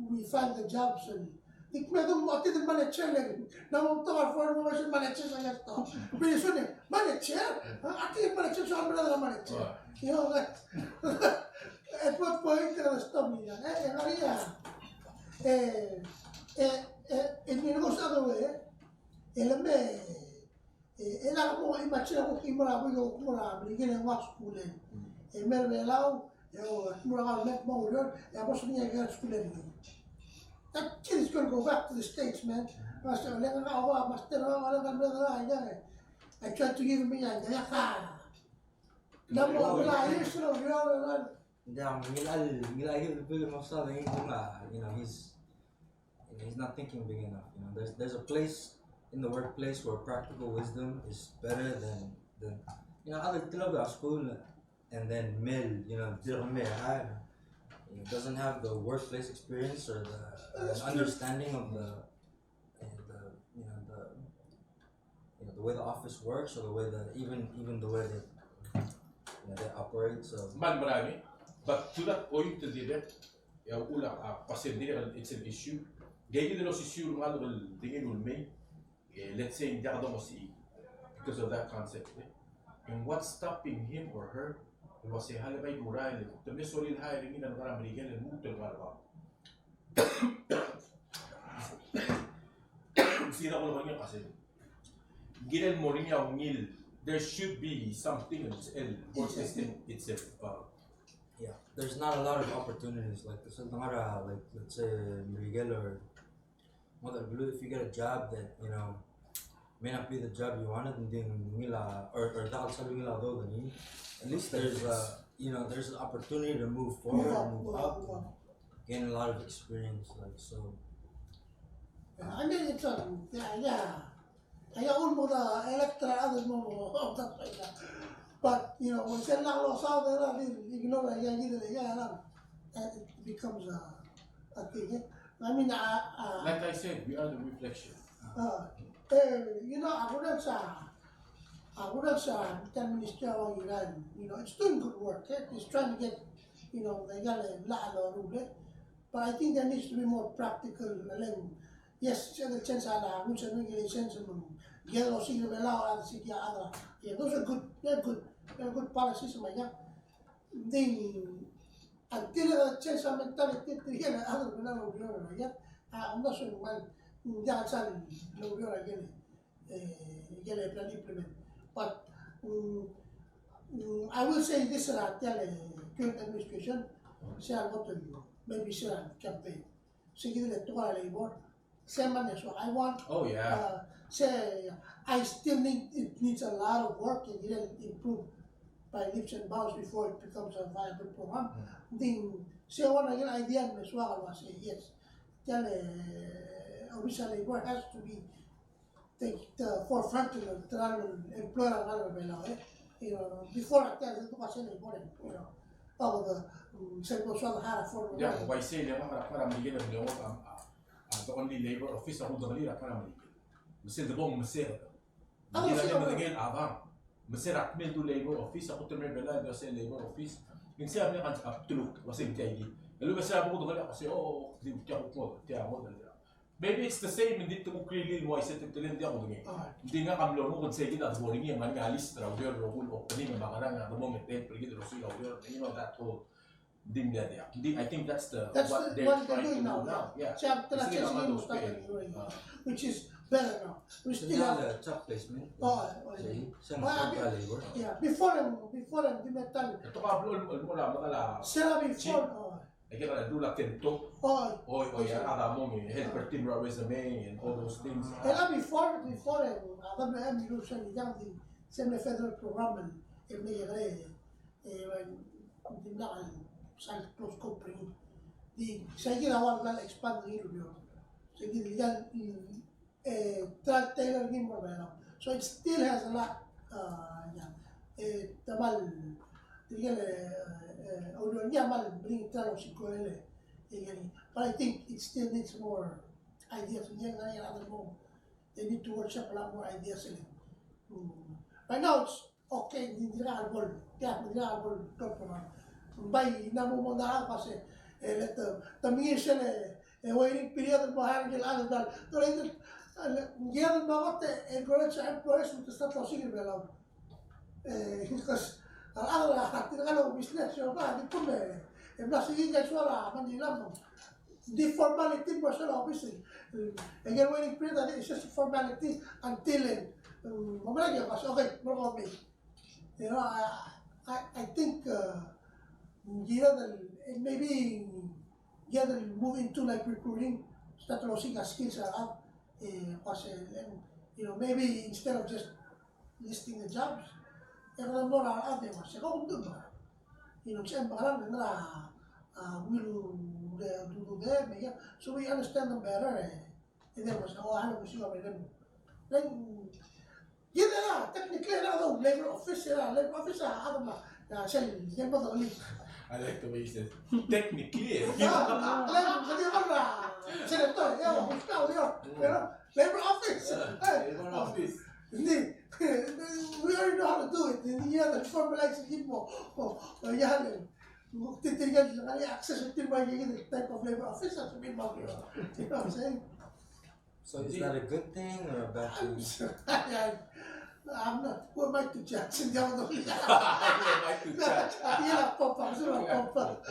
we find the jobs and di kmo ng mo, a di el manager el, ng mo betok a foreign workers el manager a ngar er a stoa. Pretty soon, eh, manager? A di el manager, so I'm not a manager. You know, like, at what point can I stop me? Eh, eh, Maria. Eh, eh, eh, in, in most other way, eh, el me, E, e le mo imagine a kuk mo er a, kuk mo er a, Merikel e ng ua skuul. E mei er a Belau, e, o, mo er a government mo oureor, e a bo se ng ngar er a skuul. That kid is gonna go back to the States, man. Master, le ngak a, master, le ngak a, I try to give him a, a, a, a, Yeah, ngilai, ngilai, ngilai, you know, he's, you know, he's not thinking big enough. You know, there's, there's a place in the workplace where practical wisdom is better than, than, you know, a di el tilobed er a skuul and then mei, you know, di el mei, you know, doesn't have the workplace experience or the, the understanding of the, the, you know, the you know, the way the office works or the way the, even, even the way they, you know, they operate, so. Kmal merael, but to that point, dirrek, e a uchul a, a, paseng dirrek, it's an issue. Ngii di el osisiu el ngalek el di ngii el mei, e, let's say, ng diak dongesii because of that concept, eh? And what's stopping him or her el uase, "Hale bai kurael, te mle sorir el hire er ngii el ngar er a Merikel el lmuut el ngar er a bab." Sira ko el ngar er ngii a kasem. Kirel mo er ngii a ungil, there should be something in itself, or system itself. Uh, yeah, there's not a lot of opportunities. Like, there's not a, like, let's say, Merikel or Ngodech el Beluu, if you get a job that, you know, may not be the job you wanted, and then ngii a, or, or diak el sal ngii a udoud er ngii, at least there's a, you know, there's an opportunity to move forward, move up, move up, gain a lot of experience, like, so. Yeah, I mean, it's a, yeah, yeah. Aia uchul me kede elect er a rechad el mo, mo, mo, but, you know, when sel lak losaod er a, di, ignore, aia, aia, aia, aia, it becomes a, a thing, eh? I mean, uh, uh, like I said, we are the reflection. Uh, eh, you know, a kudengei a, a kudengei a, the ministry of Iran, you know, it's doing good work, eh? It's trying to get, you know, the guy, la, la, rule, eh? But I think there needs to be more practical, and then, yes, the chance, a la, which I think the chance, um, Ia, those are good, they're good, they're good policies, me a ia. Ng di, until e change a mentality, tirke el chad el mla er a ureor er a ia, a, ng di sel, ng diak el sal er a ureor er a ia, e, ia el plan implement. But, mm, mm, I will say this er a tia el current administration, se er a kot el, maybe se er a campaign. Se kid el tekoi er a labor. Same as what I want. Oh, yeah. Uh, se, I still need, it needs a lot of work and it will improve by leaps and bounds before it becomes a viable program. Mm. Ng di, se one a idea me soak el uase, yes. Tia el, uh, obis er a labor has to be take the forefront of the employer er a Belau, e. You know, before a tia el education, you know, of the, mm, sel bo soak el hire for. Yeah, uaisei e le ngar er a Merikel el mle ngodech a, a, a, the only labor office a kudengelii er a Merikel. Me sel debong me sel. Ah, me sel debong. Me sel a kmel du labor office, a kudengelii er a Belau, e sel labor office. Ng sei a mle kan a bdeluk, uase ng tia ikid. E le uase a bo kudengelii a uase, o, o, di tia kuk ngodech, tia ngodech, tia. Maybe it's the same, ng di te kuk rirellii el mo uaisei, te telen diak kudengei. Ng di ngak a mlo nguu e ng sei kid a debo er ngii, me ng ngar er ngii a list er a ureor el rokui el opening, me a ngerang, a debo me te, el kid el rosir a ureor, you know, that whole, ng di mle diak. Ng di, I think that's the, that's what they're trying to do now. Yeah. Which is better now. We still have the job placement. Oh, oh, yeah. Well, I mean, yeah, before, before, di me tal. Ito ka blo, el, el, el, el, el, sera before, oh. Aike el dula kento. Oi. Oi, oi, a, a da mong e help er tir er a resume and all those things. E a before, before, e, a da me, e, me ilusion e ng di, se mle federal program, e, me, e, e, dimlak el sal close cooperation. Di, se kid a ua el expand er ngii el ureor. Se kid a, mm, e, tra el tailor er ngii el mo er a Belau. So it still has a lot, uh, yeah. E, te mal, tirke el, e, e, ureor er ngii a mal bring tra el osiik el, e, e, but I think it still needs more ideas. Ng di ngar er ngii a rechad el mo, they need to workshop a lot more ideas, e. Mm. Right now it's okay, ng di dirkak el bo el, tia, ng dirkak el bo el, bo el program. Ng bai ng mo mo er a uase, e, le te, te mengiil sel, e, waiting period el mo hire er ngii el chad el, te, te, te, ng kired el mo kot e encourage a employers me te start el osiik er a Belau. E, because a, a, a, tirka el business, e, ba, di kmo, e, e mla siik a soal a Manila mo. Di formality mo sel obis. E, e, waiting period, I think it's just a formality until, e, mo mera el, okay, mo mei. You know, I, I, I think, uh, kired el, maybe kired el move into, like, recruiting, start el osiik a skills er a, e, uase, and, you know, maybe instead of just listing the jobs, e kede mo er a, a, a, se kau mdu mo. You know, se mekerang, ng ngar er a, a, will, the, do, do, the, me, yeah. So we understand them better, e. E de mo se, o, a, lo, si, lo, me, me. Then, kid a, technically, a, a, labor office, a, labor office, a, a, ma, a, sel, sel mo, I like the way you said, technically, e. A, labor, se, di, a, senator, yeah, office, no, yeah, you know, labor office. Yeah, e, labor office. Ng di, we already know how to do it. Ng di, yeah, the formalize it mo. O, o, yeah, le. Ng di tirke el ngar er ngii a access er tir el mo er a type of labor office, that's what we want. You know what I'm saying? So is that a good thing or a bad thing? I'm, I'm not, who am I to judge? Who am I to judge? Yeah, pop, pop, pop, pop.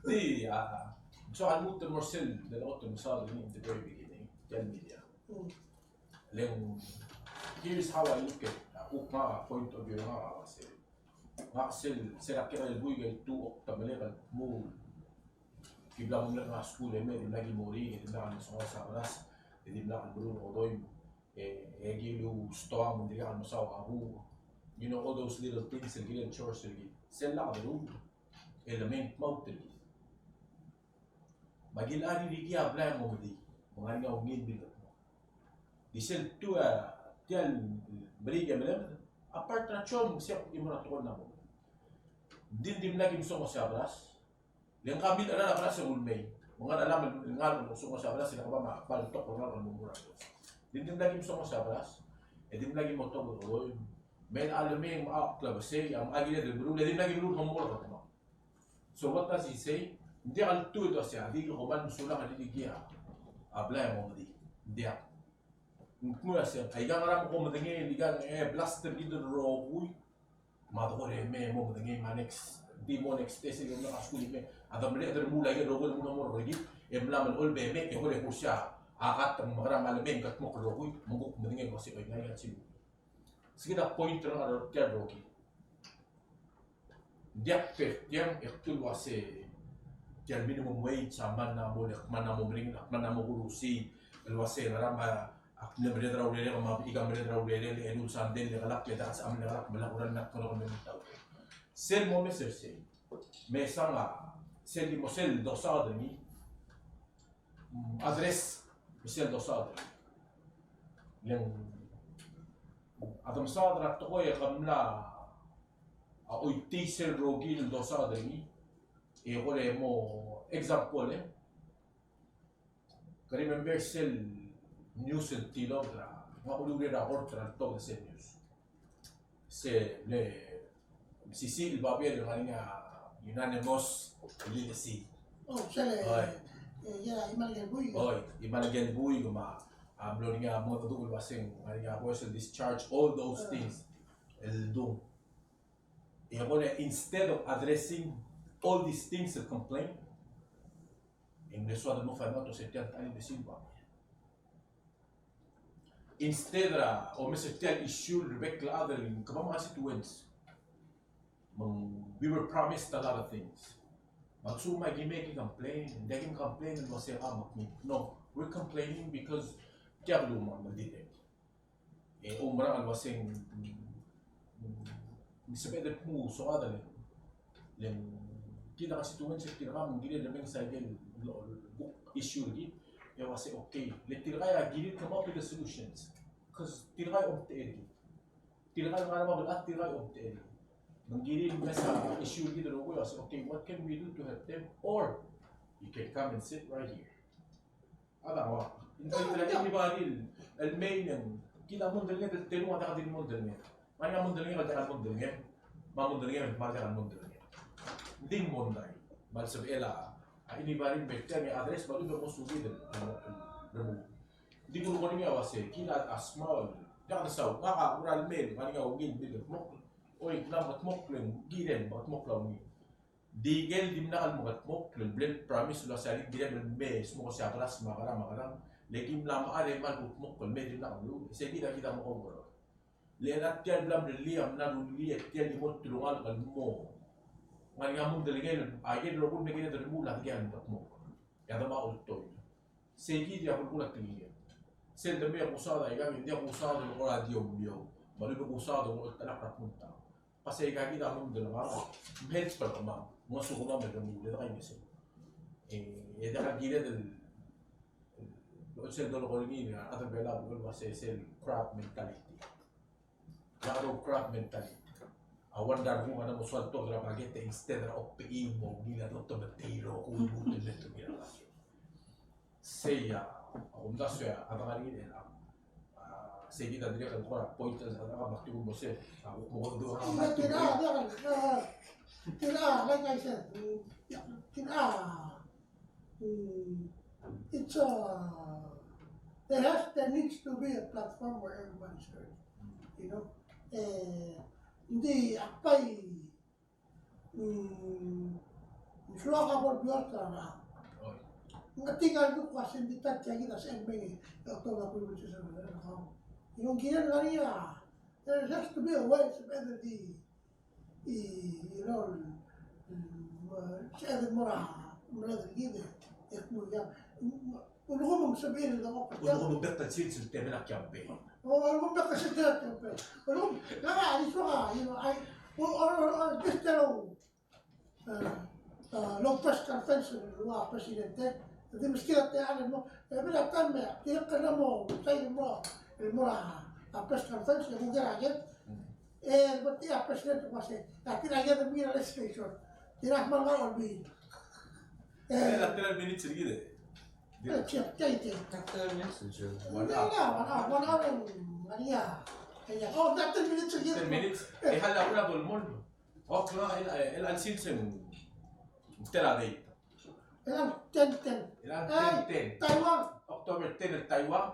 Di, a, so a lmuut el mo er sel, the lot of, in the very beginning, tia el media. Mm. Le ng, here's how I look at, uh, kuk ngak a point of view er ngak a uase, ngak sel, sel a kekerei el buik el tu, te melekoi el mo, ki bla mo merek er a skuul e me, dimlak ki mo er ngii, e dimlak el mesonges a beras, e dimlak el meruul a odoim, e, e ki lustoang, me ng dirkak el mesaod a buk. You know, all those little things, el kirel chores er kid. Sel lak deruul, e le mei e dmaut er kid. Me aki locha ririkii a blai a mo medii, me ng ngar er ngii a ungil el bilketmokl. Di sel tu a, tia el meriik e melemed, a part er a job, me ng sei a kuk di mo er a tekoi el mo medii. Ng di, ng dimlak ki mesonges a beras, le ng ka mle cheral a beras e ng ulemei. Me ng ngar er a lemei el ngar er a mesonges a beras, e le kebang a bal tok el ngar er a mo er a beras. Ng di, ng dimlak ki mesonges a beras, e dimlak ki mo tobed el odoim. Me a lemei me a klebesei, a, a kired el meruul, e dimlak ki meruul el mo er a kemam. So what does he say? Ng diak el tuid el uasei, a di ke kmal mesulang el ririkii a blai a mo medii. Ng diak. Ng kmo a se, aika ngera me ko medengei el ika e blaster kid el rokui. Me a de kora me mo medengei me a next, di mo next day sel kmo a skuul me a de mle, de mle mula aike el rokui el mla mo rokui, e mla mo olbe me, e kora kursia a kat me a ngera me a le me ng kldmokl el rokui, me ng kuk medengei el uase, oi, ngii a chim. Sei kid a point er a tia el rokui. Ng diak, per tiang e kdu el uase tia el minimum wage a mla mo, mla mo meringel, mla mo kurusii el uase ngera me ak mle merreder a urerek me a bek el merreder a urerek el eru el sandei el lekelak, le dakas a mle lekelak me lak ura el nat kolo me mtau. Sel mo mes er sei, me sang a sel di mo sel dosaod er ngii, mm, address me sel dosaod er ngii. Le ng a de mesaod er a tekoi e ke mla a oitii sel rokui el dosaod er ngii. E kora mo example, e ke remember sel news el tilobed er a, ng uriul er a kort er a ltobed er sel news. Se le mesisiich el babier el ngar er ngii a unanimous el lilesii. Oh, sel, oi, e, ia, Imalengel Buik. Oi, Imalengel Buik me a, a mlo er ngii a mengedecheduch el uase ng ngar er ngii a voice el discharge, all those things el dung. E kora, instead of addressing all these things el complain, e ng mle soad el mo find out el uase tia el techall el lilesii el babier. Instead er a omes er tia el issue el rebek el chad el kemam a constituents. Me ng, we were promised a lot of things. Me a lsekum a ki me ki complain, ng diak ki complain el uase a mekngit. No, we're complaining because tia el beluu me ng di dirrek. E oumerang el uase ng, ng sebeched el kmo soad el, le ng kid a constituents er tirka me ng kired el mesa aike el issue er kid, e uase okay, le tirka a kired el come up with the solutions. Because tirka a omtechei er kid. Tirka el ngar er a bab el chad, tirka a omtechei er kid. Me ng kired el mesa issue er kid el rokui el uase okay, what can we do to help them? Or you can come and sit right here. A dang ua. Ng di tirka el di ba di el mei el ng kid a mondai el ngii, te, te ngar er a diak di mondai el ngii. Me a mondai el ngii, a diak mondai el ngii. Me a mondai el ngii, me a diak mondai el ngii. Ng di mondai. Me a lsebechel a, a, anybody el mei el address, me a lebo mo submit el, el, el, remove. Ng di kuk kora ngii a uase, kid a small. Diak de sau, ngak a kora el mei, ngar er ngii a ungil el mei el kldmokl. Oi, ng mla kldmokl el kirel, mla kldmokl a ungil. Di ikel dimlak el mekldmokl el bla el promise el uase a le kirem el me smoko se a beras me a kerang me a kerang, le ki mla mechar e kmal kldmokl el me dimlak el beluu, se kid a kid a mo overall. Le a tia el bla mlellii a mla rullii a tia el di mo telungalek el mo ngar er ngii a mondai el ngii, a ikel rokui el me kired el remuul a diak el mekldmokl. E a de mo oltoir. Se kid a belkul a tekingem. Sel de me kusaod a ikang, e ng diak kusaod el kora di omliou. Me a lebo kusaod el kora chelak er a kmungtang. Ka se aika kid a mondai el ngar, mhelp er kemam, ngosukemam el remuul, e de kaingeseu. E, e de kakired el, el, sel dolekoi er ngii a rechad er a Belau el uase sel crab mentality. Diak el crab mentality. A ua ng di kuk ngera mo soal tuobed er a baked e instead er a okiu mo ngii a dotometei el rokui el mo ultuil er a baked. Sei a, a kumdasu e a, a dengar er ngii el, a, sei kid a dirrek el kora point el, a, a, me ak di kuk mo se, a, mo kora, tia, tia, tia, tia, like I said, mm, tia, tia, mm, it's a, there has, there needs to be a platform where everybody's heard, you know. Eh, ng di, ak bai, mm, soak a bo el bios er a, ng di ngar er ngii a kuk uase ng di ta tia kid a sebechel el mei e, e, October, November, December, you know, ng kired el ngar er ngii a, there has to be a way sebeched el di, e, you know, mm, sebeched el mo er a, mo er a kid e, e kmo tia. Ulekum ng sebechir el dengchokl. Ulekum ng bek el sils el temel a campaign. O, ulekum ng bek el sils el temel a campaign. Ulekum, ngak a, di soak a, you know, I, or, or, or, or, just tell, uh, uh, el press conference el ua presidente, di meskid a techall el mo, e, bla taem, e, dirrek el mo, taem el mo, el mo er a, a press conference, e kuk er a ked, e, betok a president el uase, a tir a ked el mei er a legislature, tir a kmal ngar er a olbiil. E, e, a twelve minutes er kid e. E, tia, tia, tia. Twelve minutes er kid. One hour. One hour, one hour, one hour, yeah. Yeah. Oh, that ten minutes er kid. Ten minutes. E, e hal a kora dolmolem. O, kora el, el, el sils e ng tela date. Eran ten ten. Eran ten ten. Taiwan. October ten el Taiwan.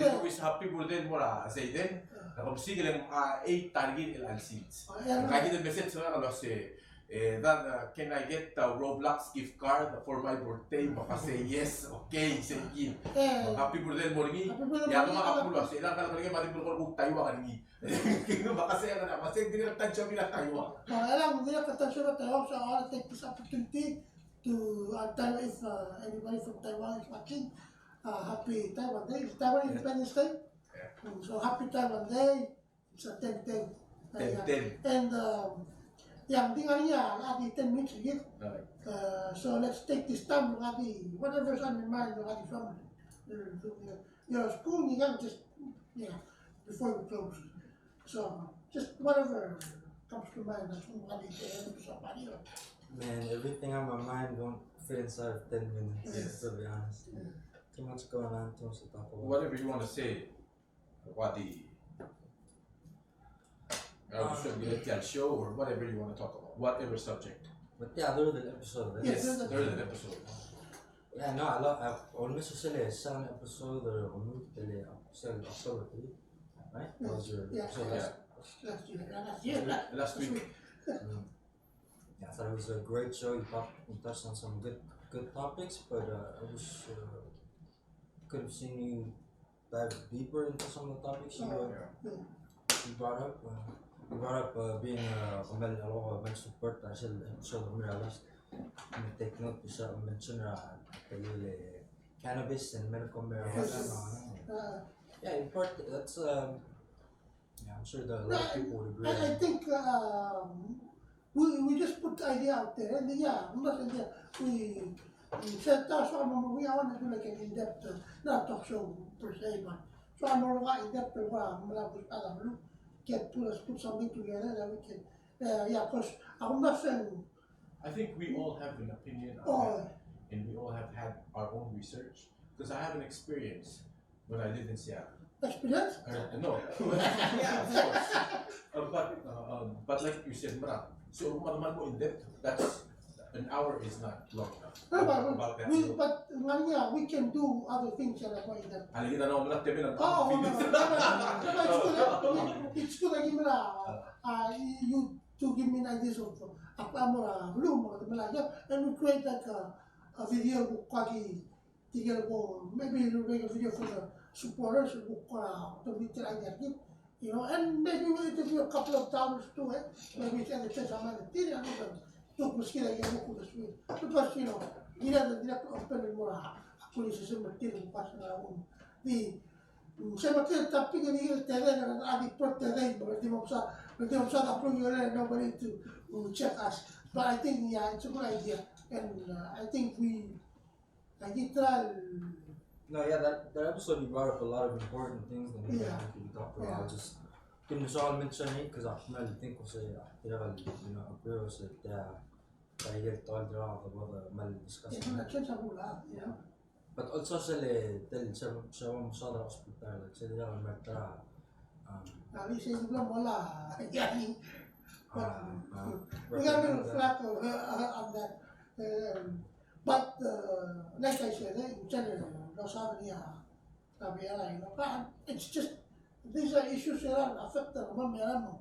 Maybe wish happy birthday el mo er a Zayden. Ng kuk siik el ng, a, eight target el sils. Ng kuk di el message er ngak el uase, e, that, uh, can I get the Roblox gift card for my birthday? Me ak say yes, okay, thank you. Happy birthday el mo er ngii. Ia, me ak kuk uase, e, ng kuk di el kuk Taiwan er ngii. Me ak say, me ak say, dirrek el ta el show er a Taiwan. Well, I love dirrek el ta el show er a Taiwan, so I want to take this opportunity to, uh, tell if, uh, anybody from Taiwan is watching, uh, happy Taiwan Day. It's Taiwan Independence Day. Mm, so happy Taiwan Day. It's a ten ten. Uh, yeah. Ten ten. And, um, yeah, ng di ngar er ngii a di ten minutes er kid. Uh, so let's take this time, a di, whatever's on your mind, a di from, uh, your school, you can just, yeah, before we close. So, just whatever comes to mind, that's what I need to hear from somebody. Man, everything on my mind won't fit inside of ten minutes, to be honest. Too much going on, too much to talk about. Whatever you want to say, what the, uh, should be a show or whatever you want to talk about, whatever subject. But yeah, there is an episode, right? Yes, there is an episode. Yeah, no, I love, I almost said a second episode or a movie, uh, sel October three, right? That was your episode last, last year, yeah, last year, last week. Mm. Yeah, I thought it was a great show. You talked, you touched on some good, good topics, but, uh, I wish, uh, could have seen you dive deeper into some of the topics you, uh, you brought up. Uh, you brought up, uh, being, uh, a male, a male support, uh, sel, sel male last. Take note, you mentioned, uh, the, uh, cannabis and medical marijuana. Yes. Uh, yeah, important. That's, um, yeah, I'm sure that a lot of people would agree. I, I think, um, we, we just put the idea out there, and yeah, I'm not saying that we, we said that's what we want to do, like an in-depth, uh, not talk show per se, but so I'm more in-depth, uh, can put us, put something together that we can, uh, yeah, 'cause I'm not saying I think we all have an opinion on that, and we all have had our own research. 'Cause I have an experience when I lived in Seattle. Experience? Uh, no. Yeah, of course. Uh, but, uh, um, but like you said, Mara, so, Mara, more in depth, that's, an hour is not long enough. No, but, about that, we, but, yeah, we can do other things that are more in depth. Oh, no, no, no, no, no, it's good, it's good, like, Mara, uh, you to give me an idea of, uh, a, a more, uh, room or the like, yeah, and we create like a, a video kuk aki, maybe we'll make a video for the supporters, kuk, uh, to meet the idea, you know, and maybe we'll interview a couple of downers too, eh? Maybe it's at the chance I'm at the theater, I don't know, to, because, you know, you know, you know, open more, uh, criticism, the Mm, se me kid a topic el ngii el tedei, a di pro tedei, me ng di mo msa, me ng di mo msa a klungiolir, nobody to, mm, check us. But I think, yeah, it's a good idea. And, uh, I think we, I think try. No, yeah, that, that episode you brought up a lot of important things that we, yeah, have to be talked about. Yeah. Just, kede soal mention it, 'cause I really think was a, uh, you know, a girl said, uh, I get told about the mal discuss. Yeah, but also sel, tel, se, se mo msa er a hospital, like, se dirrek el mera, um, a di se di bla mola, yeah. Ah, ah, we got a little flack, uh, on that. Um, but, uh, like I said, eh, in general, no sabe ni a Gabriela, you know, but it's just, these are issues that are affecting the mom, you know.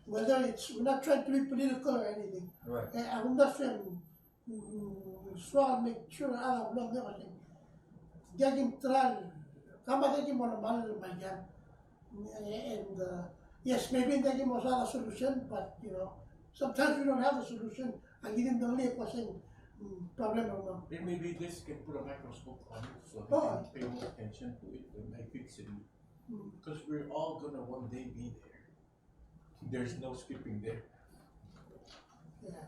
Whether it's, we're not trying to be political or anything. Right. Eh, I'm not saying, mm, so I'll make sure I have no everything. Diak kim try, kama diak kim mo mal mai yan. And, uh, yes, maybe diak kim mo a solution, but, you know, sometimes we don't have a solution. Aki di mle ko sel, mm, problem er a mom. Then maybe this can put a microscope on it so they can pay more attention to it when they fix it. Mm. 'Cause we're all gonna one day be there. There's no skipping there. Yeah.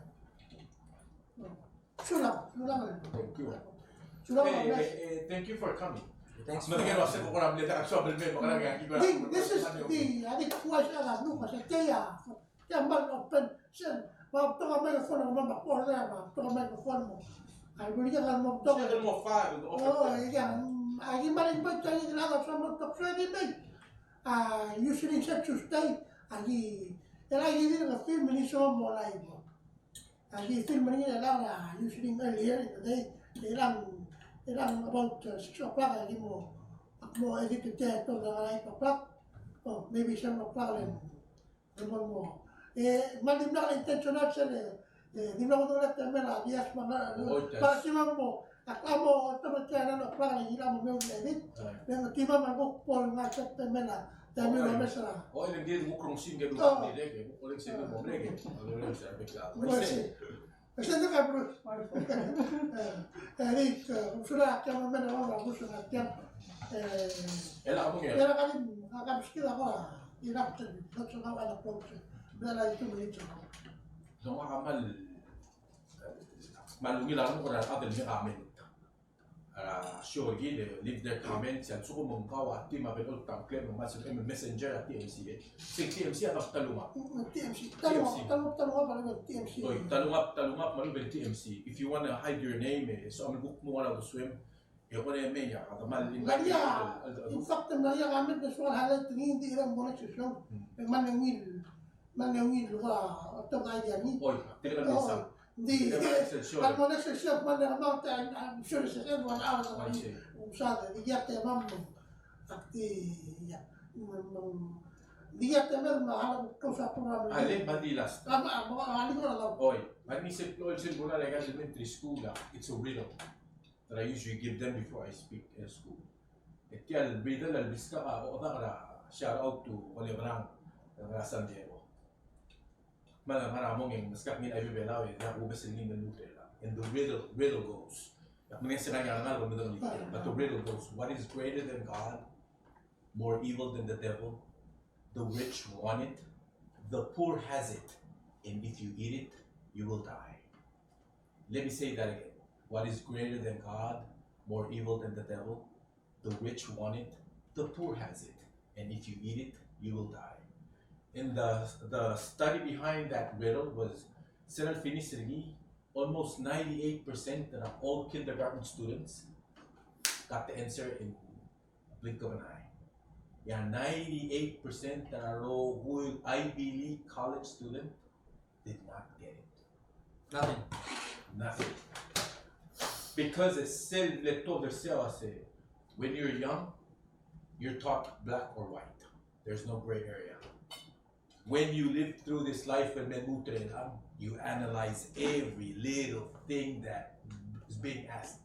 Mm. Sulang, sulang. Thank you. Sulang. Eh, eh, eh, thank you for coming. Thanks for having me. This is the, I think, why I love Lucas. Tia, me a betok a microphone, me a betok a microphone mo. Ai, beli ka mo betok. Tia mo five, oh, yeah. Aki mal invite tia, aki lak a mo betok, so aki mei. A, usually se Tuesday, aki, E le ki di el film me ng soam el mo live. A ki film er ngii el ngar er a Useling earlier in the day. E ng, e ng about, uh, six o'clock, a ki mo, ak mo edit er tia e toldak er a eight o'clock. Oh, maybe seven o'clock el ng mo, mo. E, me ng dimlak el intentional sel, e, dimlak el udoud el temel a diaz me a, oh, yes. Para simam mo, ak mo, temel tia e nine o'clock el ngii a mo mei el edit. Right. Le ng di mem a kuk bo el ngar sel temel a, temel a mesa. Oh, e le ng di kuk rongesii e kuk, oh, dirrek, e kuk, oh, le ng sel mo dirrek, e. Oh, le ng sel mo dirrek. Well, see. Ese ng kuk Bruce. E, e, di, e, kuk sura a kiam me a Bruce a kiam. E, e le a bong e. E le a kadim, a kadim skid a kora, e le a kadim, not so much a Bruce. E le a itu me itu. Ng ua kmal, kmal ungil a renguk er a rechad el me comment. A, sure, ki, e, leave their comments, e a lsekum ng kau a team a bek el oltak a ngklem, me ng mla sel messenger a T M C, e. Sei T M C a talungab. Mm, T M C. Talungab, T M C. Talungab, talungab, talungab, T M C. Oi, talungab, talungab, me a lechub e ng T M C. If you wanna hide your name, e, so a lsekum kmo ng ua uldesuem, e, kora mei a, a kmal, ng mla er ngii a, in fact, ng mla er ngii a comment, e soak el highlight er ngii, ng di er a mo next session. Hmm. E, me ng ungil, me ng ungil, ua, a top idea er ngii. Oi, tirke el mesa. Ng di, a mo next session, me ng mo, I'm sure it's one hour. I see. Ng soad, di a temam, ak di, ia, mm, di a temam, me a hala close up program. A le, me ng di last. A, me, me, me, oi, me ng di sel, oi, sel bo er a elementary school, a, it's a riddle that I usually give them before I speak in school. E tia el riddle el meskak a, o, a, shout out to Oliver Ang, er a San Diego. Me a, me a mong e ng meskak ngii a Belau, e, e, a, ubes er ngii el lmuut er a. And the riddle, riddle goes. Ak mle ngar er ngii a ngar er a medal er tia. But the riddle goes, what is greater than God, more evil than the devil? The rich want it, the poor has it, and if you eat it, you will die. Let me say that again. What is greater than God, more evil than the devil? The rich want it, the poor has it, and if you eat it, you will die. And the, the study behind that riddle was, sel lefinish er ngii, almost ninety-eight percent of all kindergarten students got the answer in a blink of an eye. Yeah, ninety-eight percent of all Ivy League college student did not get it. Nothing. Nothing. Because it's sel letuobed er sei a se, when you're young, you're taught black or white. There's no gray area. When you live through this life, when me lmuut er chelechang, you analyze every little thing that is being asked.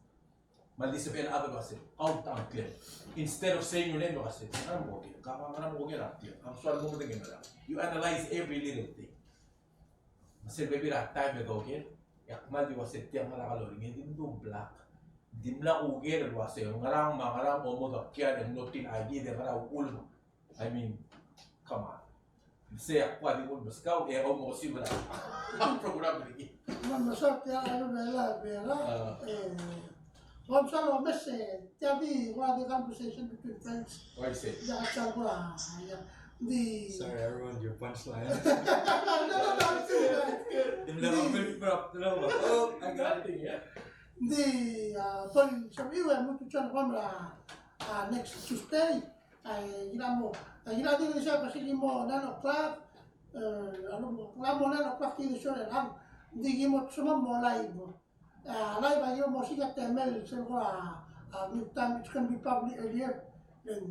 Me a ldi sebechel a chad el uase, kau a ngklem. Instead of saying your name, el uase, ngera me ko ker, ka, ka, ngera me ko ker a ngklem. Ng soal mo medengei a ngerang. You analyze every little thing. Me sel bebil er a taem e doker, e ak kmal di uase tia ngerang a lorrenges, e dimlak. Dimlak kuker el uase, ngerang me a ngerang, omo dokial, e ng not in idea, e ngerang a uchul. I mean, come on. Sei a kuk di nguu el meskau, e kau mo siu er a program er ngii. Me a mesa tia el bela, bela, e, kom sal omes, e, tia di, ua di conversation between friends. Ua isei. Diak a sal kora, ia. Di. Sorry, I ruined your punchline. No, no, no, no, it's good. It's good. Di, oh, I got it, yeah. Di, a, pon, so, iwe, mo tu chan kom er a, a, next Tuesday. Ai, kila mo, ai, kila di kede sa kasi ki mo nine o'clock, e, a lebo, kila mo nine o'clock ki de show er chelechang, di ki mo, soam mo live. A, live a ki mo siik a temel, sel kora, a, meantime, it's gonna be probably earlier. Then,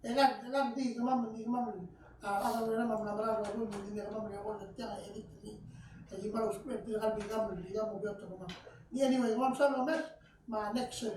e kid, e kid di kemam, di kemam, a, a, a, a, a, a, a, a, di kemam, di kemam, di kemam, di kemam, di kemam, di kemam, di kemam, di kemam. Anyway, kemam sal omes, me a next, e,